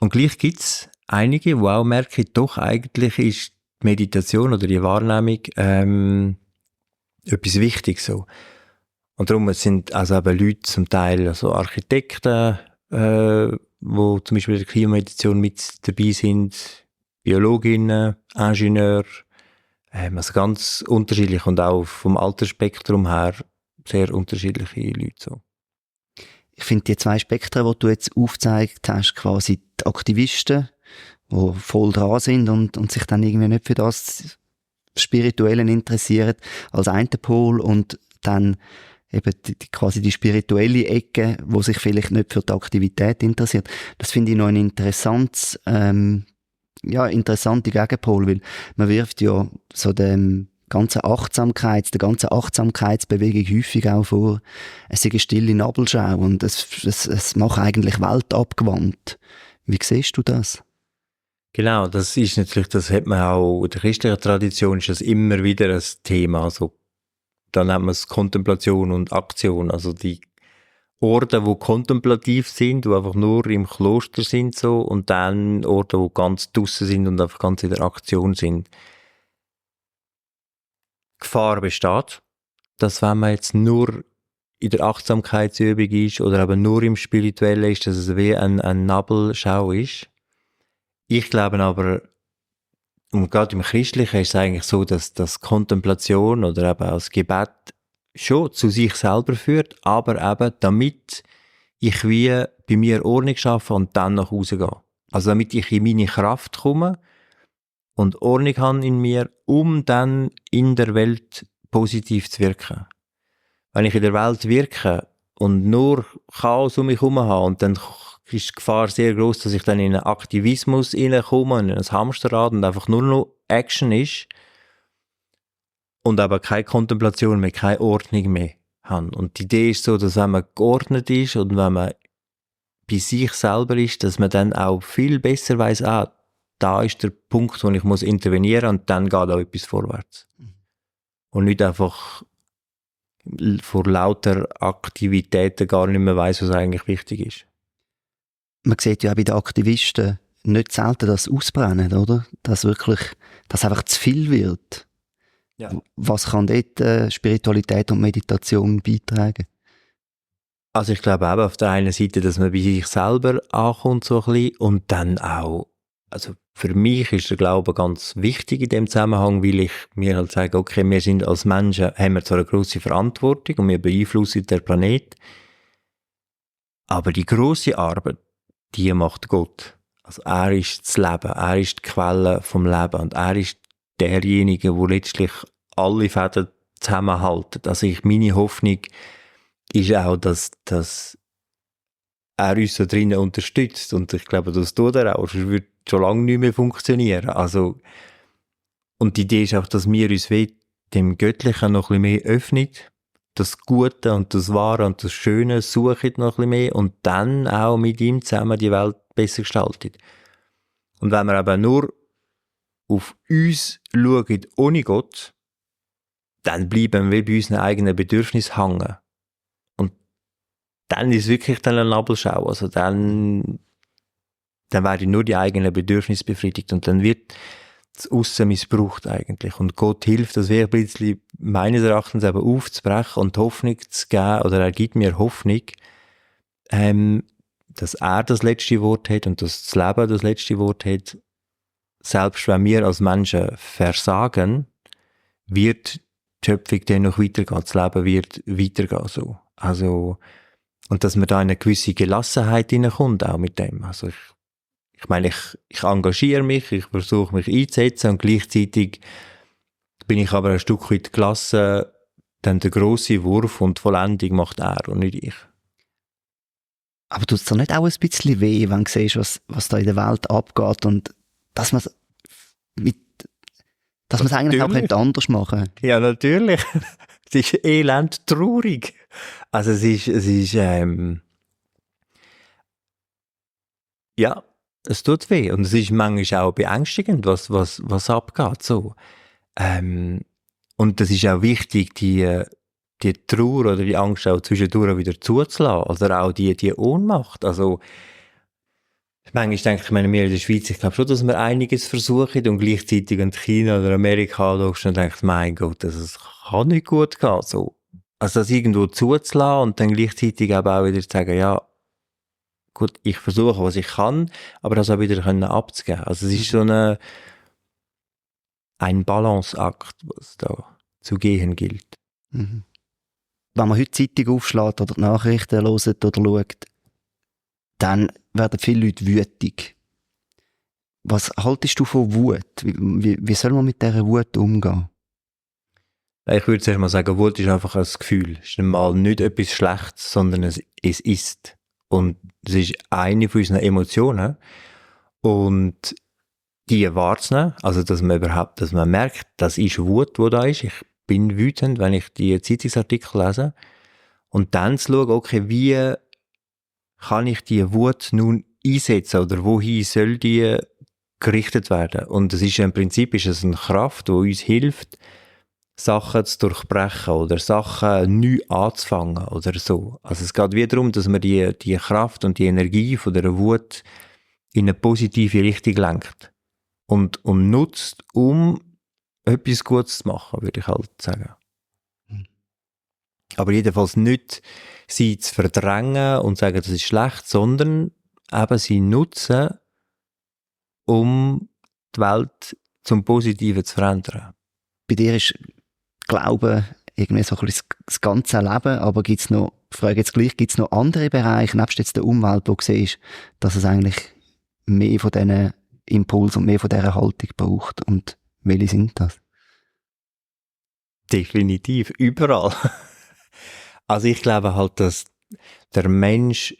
Und gleich gibt es einige, die auch merken, doch eigentlich ist die Meditation oder die Wahrnehmung etwas Wichtiges so. Und darum sind also eben Leute zum Teil, also Architekten, wo zum Beispiel in der Klimameditation mit dabei sind, Biologinnen, Ingenieure, also ganz unterschiedlich, und auch vom Altersspektrum her sehr unterschiedliche Leute so. Ich finde die zwei Spektren, die du jetzt aufgezeigt hast, quasi die Aktivisten, die voll dran sind und sich dann irgendwie nicht für das Spirituelle interessieren, als einen Pol, und dann eben quasi die spirituelle Ecke, wo sich vielleicht nicht für die Aktivität interessiert. Das finde ich noch ein interessante Gegenpol, weil man wirft ja so der ganzen Achtsamkeitsbewegung häufig auch vor, es sei eine stille Nabelschau und es macht eigentlich weltabgewandt. Wie siehst du das? Genau, das ist natürlich, das hat man auch in der christlichen Tradition, ist das immer wieder ein Thema, also dann nennt man es Kontemplation und Aktion, also die Orte, die kontemplativ sind, die einfach nur im Kloster sind so, und dann Orte, die ganz draussen sind und einfach ganz in der Aktion sind. Gefahr besteht, dass wenn man jetzt nur in der Achtsamkeitsübung ist oder eben nur im Spirituellen ist, dass es wie ein Nabelschau ist. Ich glaube aber, und gerade im Christlichen ist es eigentlich so, dass das Kontemplation oder eben als Gebet schon zu sich selber führt, aber eben damit ich wie bei mir Ordnung schaffe und dann nach Hause gehe. Also damit ich in meine Kraft komme und Ordnung habe in mir, um dann in der Welt positiv zu wirken. Wenn ich in der Welt wirke und nur Chaos um mich herum habe, und dann ist die Gefahr sehr groß, dass ich dann in einen Aktivismus hineinkomme, in ein Hamsterrad und einfach nur noch Action ist und aber keine Kontemplation mehr, keine Ordnung mehr habe. Und die Idee ist so, dass wenn man geordnet ist und wenn man bei sich selber ist, dass man dann auch viel besser weiss, da ist der Punkt, wo ich muss intervenieren und dann geht auch etwas vorwärts. Und nicht einfach vor lauter Aktivitäten gar nicht mehr weiss, was eigentlich wichtig ist. Man sieht ja auch bei den Aktivisten nicht selten das Ausbrennen, oder? Dass einfach zu viel wird. Ja. Was kann dort Spiritualität und Meditation beitragen? Also ich glaube eben auf der einen Seite, dass man bei sich selber ankommt so ein bisschen und dann auch, also für mich ist der Glaube ganz wichtig in dem Zusammenhang, weil ich mir halt sage, okay, wir sind als Menschen, haben wir zwar eine grosse Verantwortung und wir beeinflussen den Planet, aber die grosse Arbeit, die macht Gott. Also er ist das Leben, er ist die Quelle vom Leben und er ist derjenige, der letztlich alle Fäden zusammenhaltet. Also meine Hoffnung ist auch, dass er uns da drinnen unterstützt. Und ich glaube, das tut er auch. Sonst würde schon lange nicht mehr funktionieren. Also, und die Idee ist auch, dass wir uns dem Göttlichen noch ein bisschen mehr öffnen. Das Gute und das Wahre und das Schöne suchen noch ein bisschen mehr und dann auch mit ihm zusammen die Welt besser gestaltet. Und wenn wir aber nur auf uns schauen, ohne Gott, dann bleiben wir bei unseren eigenen Bedürfnissen hängen. Und dann ist wirklich dann eine Nabelschau. Also dann werden nur die eigenen Bedürfnisse befriedigt und dann wird das Aussen missbraucht eigentlich. Und Gott hilft, das wäre ein bisschen meines Erachtens eben aufzubrechen und Hoffnung zu geben, oder er gibt mir Hoffnung, dass er das letzte Wort hat und dass das Leben das letzte Wort hat. Selbst wenn wir als Menschen versagen, wird die Schöpfung dann noch weitergehen, das Leben wird weitergehen so. Also, und dass man da in eine gewisse Gelassenheit hineinkommt, auch mit dem. Also ich meine, ich engagiere mich, ich versuche mich einzusetzen und gleichzeitig bin ich aber ein Stück weit gelassen, dann der grosse Wurf und die Vollendung macht er und nicht ich. Aber tut es dir nicht auch ein bisschen weh, wenn du siehst, was da in der Welt abgeht und dass man es eigentlich auch nicht anders machen könnte? Ja, natürlich. Es ist elend traurig. Also es ist ja, es tut weh und es ist manchmal auch beängstigend, was abgeht, so. Und das ist auch wichtig, die Trauer oder die Angst auch zwischendurch wieder zuzulassen, oder auch die Ohnmacht. Also, manchmal denke ich, wir in der Schweiz, ich glaube schon, dass wir einiges versuchen und gleichzeitig in China oder Amerika schaust und denkst, mein Gott, das kann nicht gut gehen, so. Also das irgendwo zuzulassen und dann gleichzeitig auch wieder zu sagen, ja, gut, ich versuche, was ich kann, aber das auch wieder abzugeben. Also es ist so ein Balanceakt, was da zu gehen gilt. Mhm. Wenn man heute die Zeitung aufschlägt oder die Nachrichten hört oder schaut, dann werden viele Leute wütig. Was haltest du von Wut? Wie soll man mit dieser Wut umgehen? Ich würde zuerst mal sagen, Wut ist einfach ein Gefühl. Es ist mal nicht etwas Schlechtes, sondern es ist. Und es ist eine von unseren Emotionen. Und die wahrzunehmen, also dass man merkt, das ist Wut, die da ist. Ich bin wütend, wenn ich die Zeitungsartikel lese. Und dann zu schauen, okay, wie kann ich die Wut nun einsetzen oder wohin soll die gerichtet werden? Und es ist im Prinzip eine Kraft, die uns hilft, Sachen zu durchbrechen oder Sachen neu anzufangen oder so. Also es geht wieder darum, dass man die Kraft und die Energie von der Wut in eine positive Richtung lenkt und nutzt, um etwas Gutes zu machen, würde ich halt sagen. Aber jedenfalls nicht sie zu verdrängen und sagen, das ist schlecht, sondern eben sie nutzen, um die Welt zum Positiven zu verändern. Bei dir ist Glaube irgendwie so ein bisschen das ganze Leben, aber gibt's noch, ich frage jetzt gleich, gibt es noch andere Bereiche, nebst jetzt der Umwelt, wo du siehst, dass es eigentlich mehr von diesen Impulsen und mehr von dieser Haltung braucht? Und welche sind das? Definitiv, überall. Also ich glaube halt, dass der Mensch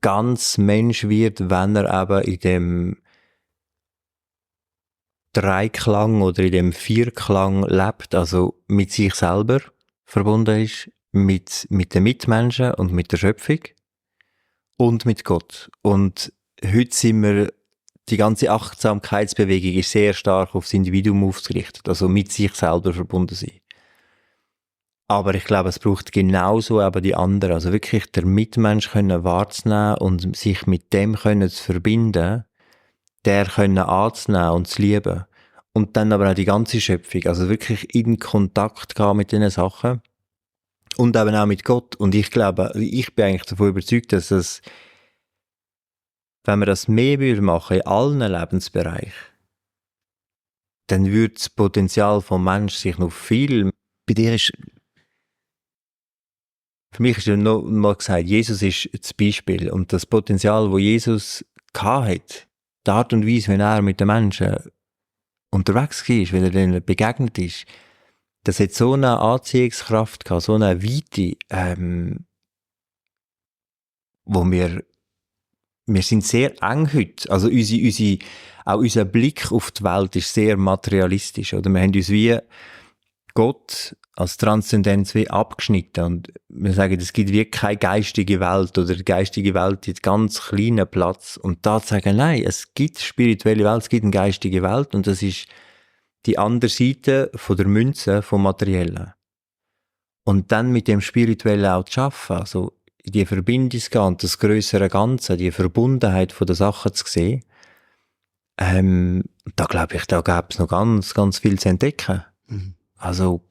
ganz Mensch wird, wenn er eben in dem Dreiklang oder in dem Vierklang lebt, also mit sich selber verbunden ist, mit den Mitmenschen und mit der Schöpfung und mit Gott. Und heute sind wir, die ganze Achtsamkeitsbewegung ist sehr stark aufs Individuum ausgerichtet, also mit sich selber verbunden sein. Aber ich glaube, es braucht genauso eben die anderen, also wirklich der Mitmensch können wahrzunehmen und sich mit dem können zu verbinden, der können anzunehmen und zu lieben. Und dann aber auch die ganze Schöpfung, also wirklich in Kontakt gehen mit diesen Sachen und eben auch mit Gott. Und ich glaube, ich bin eigentlich davon überzeugt, dass es, wenn wir das mehr machen in allen Lebensbereichen, dann würde das Potenzial vom Menschen sich noch viel... Bei dir ist... Für mich ist ja noch mal gesagt, Jesus ist das Beispiel und das Potenzial, das Jesus hatte, die Art und Weise, wenn er mit den Menschen unterwegs war, wenn er denen begegnet ist, das hat so eine Anziehungskraft gehabt, so eine Weite, wo wir sind sehr eng heute. Also auch unser Blick auf die Welt ist sehr materialistisch, oder? Wir haben uns wie Gott als Transzendenz wie abgeschnitten und wir sagen, es gibt wirklich keine geistige Welt oder die geistige Welt hat ganz kleinen Platz und da zu sagen, nein, es gibt spirituelle Welt, es gibt eine geistige Welt und das ist die andere Seite von der Münze, vom Materiellen. Und dann mit dem Spirituellen auch zu arbeiten, also die Verbindung zu gehen und das grössere Ganze, die Verbundenheit von den Sachen zu sehen, da glaube ich, da gäbe es noch ganz, ganz viel zu entdecken. Mhm. Also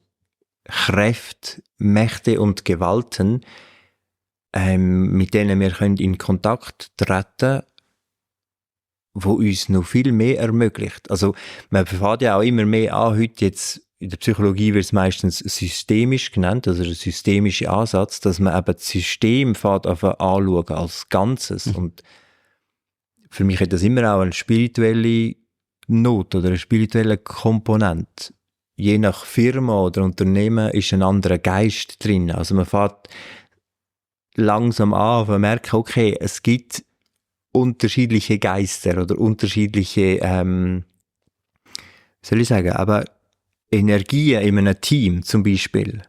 Kräfte, Mächte und Gewalten, mit denen wir können in Kontakt treten, wo uns noch viel mehr ermöglicht. Also man verfährt ja auch immer mehr an, heute jetzt in der Psychologie wird es meistens systemisch genannt, also der systemische Ansatz, dass man eben das System anschauen als Ganzes. Mhm. Und für mich hat das immer auch eine spirituelle Not oder eine spirituelle Komponente. Je nach Firma oder Unternehmen ist ein anderer Geist drin. Also man fährt langsam an, man merkt, okay, es gibt unterschiedliche Geister oder unterschiedliche, wie soll ich sagen, aber Energien in einem Team zum Beispiel.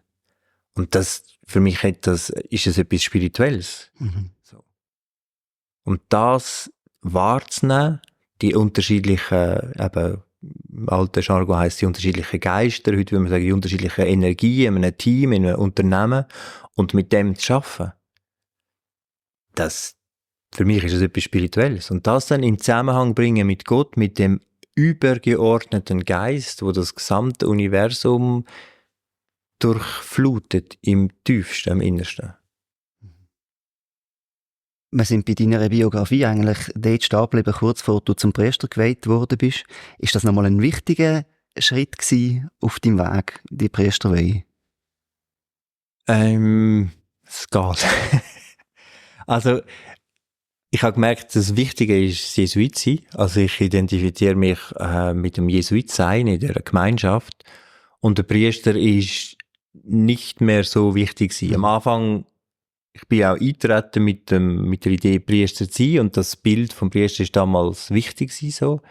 Und das, für mich ist es etwas Spirituelles. Mhm. So. Und das wahrzunehmen, die unterschiedlichen, eben, im alten Jargon heisst die unterschiedlichen Geister, heute würde man sagen, die unterschiedlichen Energien in einem Team, in einem Unternehmen und mit dem zu arbeiten. Das, für mich ist es etwas Spirituelles. Und das dann in Zusammenhang bringen mit Gott, mit dem übergeordneten Geist, wo das gesamte Universum durchflutet im tiefsten, im Innersten. Wir sind bei deiner Biografie eigentlich dort stehen geblieben, kurz bevor du zum Priester geweiht worden bist. Ist das nochmal ein wichtiger Schritt gewesen auf deinem Weg, die Priesterweihe? Es geht. Also, ich habe gemerkt, das Wichtige ist das Jesuit-Sein. Also ich identifiziere mich mit dem Jesuit-Sein in dieser Gemeinschaft. Und der Priester ist nicht mehr so wichtig gewesen. Am Anfang, ich bin auch eingetreten mit der Idee, Priester zu sein. Und das Bild vom Priester ist damals wichtig gewesen, so.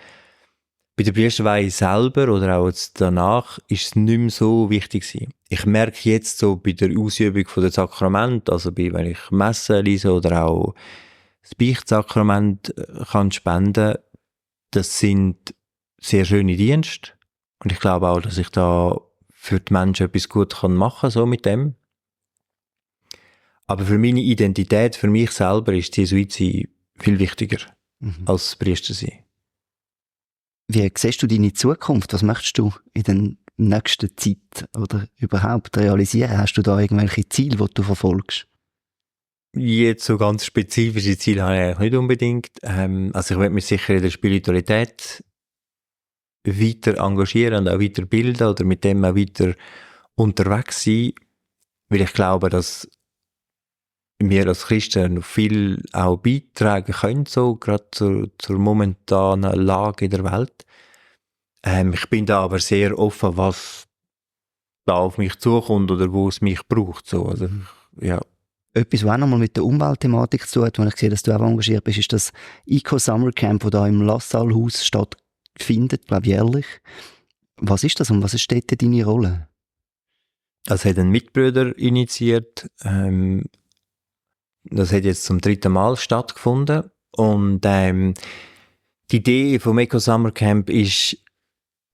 Bei der Priesterweihe selber oder auch jetzt danach ist es nicht mehr so wichtig gewesen. Ich merke jetzt so bei der Ausübung von der Sakrament, also wenn ich Messe lese oder auch das Beichtsakrament kann spenden, das sind sehr schöne Dienste. Und ich glaube auch, dass ich da für die Menschen etwas gut machen kann, so mit dem. Aber für meine Identität, für mich selber, ist Jesuit sein viel wichtiger als Priester sein. Wie siehst du deine Zukunft? Was möchtest du in der nächsten Zeit oder überhaupt realisieren? Hast du da irgendwelche Ziele, die du verfolgst? Jetzt so ganz spezifische Ziele habe ich eigentlich nicht unbedingt. Also ich werde mich sicher in der Spiritualität weiter engagieren und auch weiter bilden oder mit dem auch weiter unterwegs sein, weil ich glaube, dass wir als Christen noch viel auch beitragen können, so gerade zur momentanen Lage in der Welt. Ich bin da aber sehr offen, was da auf mich zukommt oder wo es mich braucht. So. Also, ja. Etwas, was auch nochmal mit der Umweltthematik zu tun hat, wo ich sehe, dass du auch engagiert bist, ist das Eco Summer Camp, das da im Lassalle-Haus stattfindet, glaube ich, jährlich. Was ist das und was ist dort deine Rolle? Das hat ein Mitbrüder initiiert. Das hat jetzt zum 3. Mal stattgefunden. Und die Idee vom Eco Summer Camp ist,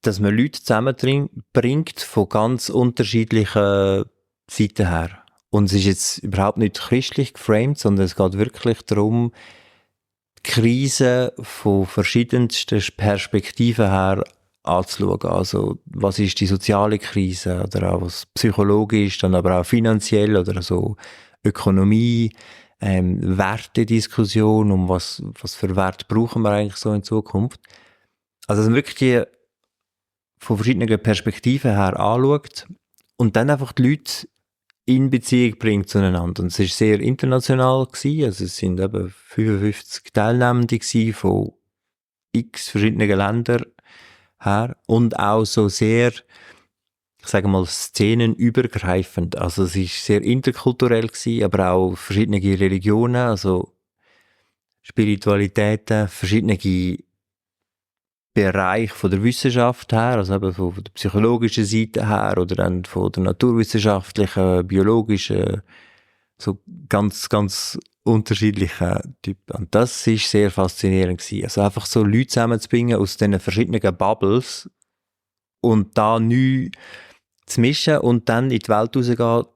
dass man Leute zusammenbringt von ganz unterschiedlichen Seiten her. Und es ist jetzt überhaupt nicht christlich geframed, sondern es geht wirklich darum, die Krise von verschiedensten Perspektiven her anzuschauen. Also, was ist die soziale Krise oder auch was psychologisch, dann aber auch finanziell oder so Ökonomie, Wertediskussion, um was für Werte brauchen wir eigentlich so in Zukunft. Also, dass man wirklich die von verschiedenen Perspektiven her anschaut und dann einfach die Leute in Beziehung bringt zueinander. Und es war sehr international gewesen. Also es sind eben 55 Teilnehmende gewesen von x verschiedenen Ländern her und auch so sehr, ich sage mal, szenenübergreifend. Also es ist sehr interkulturell gewesen, aber auch verschiedene Religionen, also Spiritualitäten, verschiedene Bereich von der Wissenschaft her, also eben von der psychologischen Seite her oder dann von der naturwissenschaftlichen, biologischen, so ganz, ganz unterschiedlichen Typen. Und das ist sehr faszinierend gewesen. Also einfach so Leute zusammenzubringen aus diesen verschiedenen Bubbles und da neu zu mischen und dann in die Welt rausgehen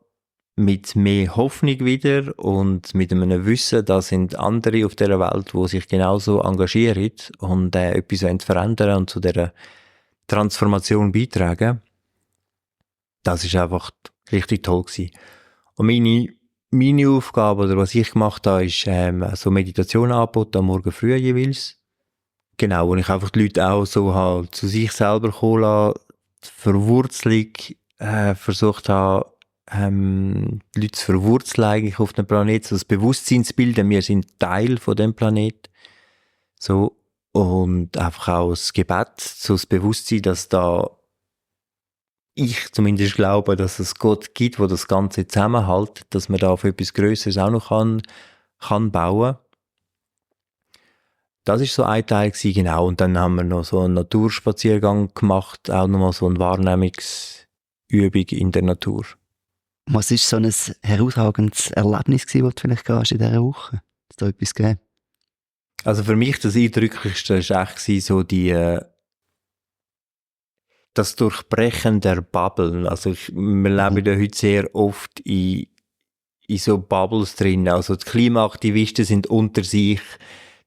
mit mehr Hoffnung wieder und mit einem Wissen, da sind andere auf dieser Welt, die sich genauso engagieren und etwas verändern und zu dieser Transformation beitragen. Das ist einfach richtig toll gewesen. Und meine Aufgabe, oder was ich gemacht habe, ist so Meditation angeboten, am Morgen früh jeweils. Genau, wo ich einfach die Leute auch so halt zu sich selber kommen lassen, die Verwurzelung versucht habe, die Leute zu verwurzeln eigentlich auf dem Planeten, so das Bewusstsein zu bilden, wir sind Teil von dem Planet. So, und einfach auch das Gebet, so das Bewusstsein, dass da ich zumindest glaube, dass es Gott gibt, der das Ganze zusammenhält, dass man da auf etwas Grösseres auch noch kann bauen. Das ist so ein Teil gewesen, genau. Und dann haben wir noch so einen Naturspaziergang gemacht, auch nochmal so eine Wahrnehmungsübung in der Natur. Was war so ein herausragendes Erlebnis gewesen, das du vielleicht hast in dieser Woche? Hat es da etwas gegeben? Also für mich das Eindrücklichste war echt so das Durchbrechen der Bubble. Also wir leben ja heute sehr oft in so Bubbles drin. Also die Klimaaktivisten sind unter sich,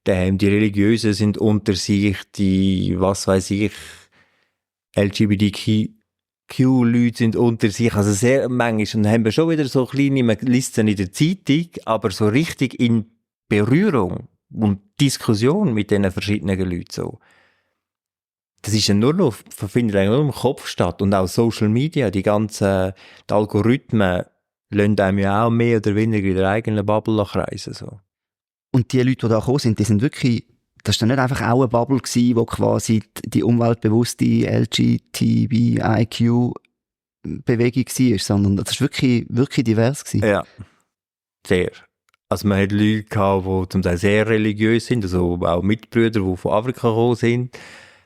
die Religiösen sind unter sich, die, was weiß ich, LGBTQ-Leute sind unter sich. Also sehr manchmal. Und dann haben wir schon wieder so kleine, man liest es in der Zeitung, aber so richtig in Berührung und Diskussion mit diesen verschiedenen Leuten so. Das ist ja findet eigentlich nur im Kopf statt. Und auch Social Media, die Algorithmen lassen einem ja auch mehr oder weniger in der eigenen Bubble kreisen. So. Und die Leute, die da gekommen sind, die sind wirklich, das war dann nicht einfach auch eine Bubble gewesen, wo quasi die umweltbewusste LGBTIQ-Bewegung war, sondern das war wirklich divers gewesen. Ja, sehr. Also man hat Leute gehabt, die zum Teil sehr religiös sind, also auch Mitbrüder, die von Afrika gekommen sind.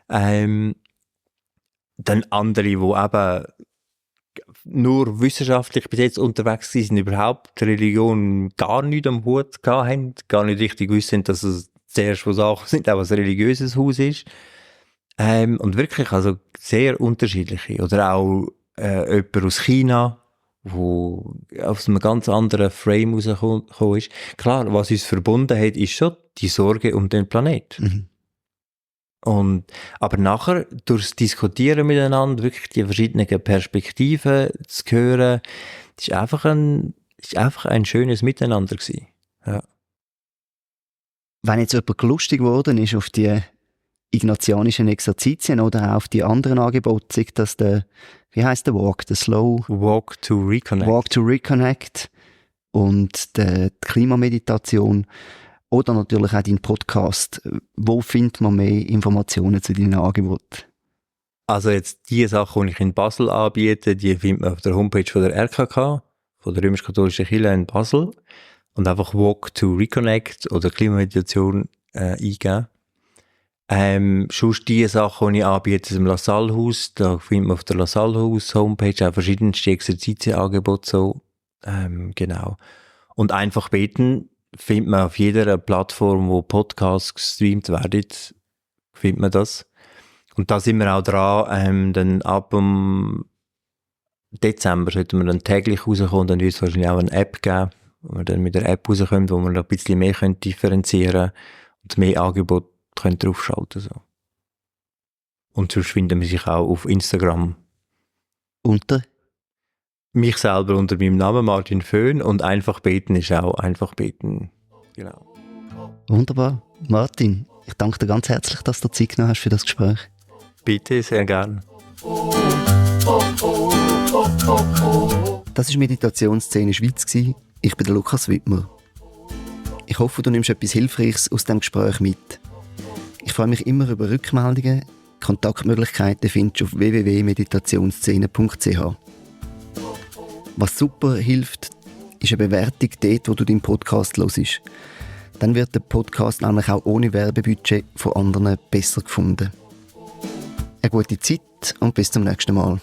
Dann andere, die eben nur wissenschaftlich bis jetzt unterwegs sind, überhaupt die Religion gar nicht am Hut haben, gar nicht richtig wissen, dass es zuerst von Sachen sind, auch ein religiöses Haus ist. Und wirklich, also sehr unterschiedliche. Oder auch jemand aus China, wo aus einem ganz anderen Frame rausgekommen ist. Klar, was uns verbunden hat, ist schon die Sorge um den Planeten. Aber nachher, durchs Diskutieren miteinander, wirklich die verschiedenen Perspektiven zu hören, das ist einfach ein schönes Miteinander gewesen. Ja. Wenn jetzt jemand lustig geworden ist auf die ignatianischen Exerzitien oder auch auf die anderen Angebote, sei das wie heisst der Walk, der Slow Walk to Reconnect und die Klimameditation oder natürlich auch dein Podcast. Wo findet man mehr Informationen zu deinen Angeboten? Also jetzt die Sachen, die ich in Basel anbiete, die findet man auf der Homepage von der RKK, von der Römisch-Katholischen Kirche in Basel, und einfach Walk to Reconnect oder Klimameditation eingeben. Sonst die Sachen, die ich anbiete, im LaSalle-Haus, da findet man auf der LaSalle-Haus-Homepage auch verschiedenste Exerzitienangebote so. Genau. Und einfach beten findet man auf jeder Plattform, wo Podcasts gestreamt werden, findet man das. Und da sind wir auch dran, dann ab dem Dezember sollten wir dann täglich rauskommen, dann wird es wahrscheinlich auch eine App geben, wo wir dann mit der App rauskommen, wo wir noch ein bisschen mehr differenzieren können und mehr Angebote können draufschalten. So. Und sonst finden wir sich auch auf Instagram. Unter? Mich selber unter meinem Namen Martin Föhn und einfach beten ist auch einfach beten. Genau. Wunderbar. Martin, ich danke dir ganz herzlich, dass du Zeit genommen hast für das Gespräch. Bitte, sehr gerne. Das war Meditationsszene Schweiz. Ich bin der Lukas Wittmer. Ich hoffe, du nimmst etwas Hilfreiches aus dem Gespräch mit. Ich freue mich immer über Rückmeldungen. Kontaktmöglichkeiten findest du auf www.meditationsszene.ch. Was super hilft, ist eine Bewertung dort, wo du deinen Podcast hörst. Dann wird der Podcast nämlich auch ohne Werbebudget von anderen besser gefunden. Eine gute Zeit und bis zum nächsten Mal.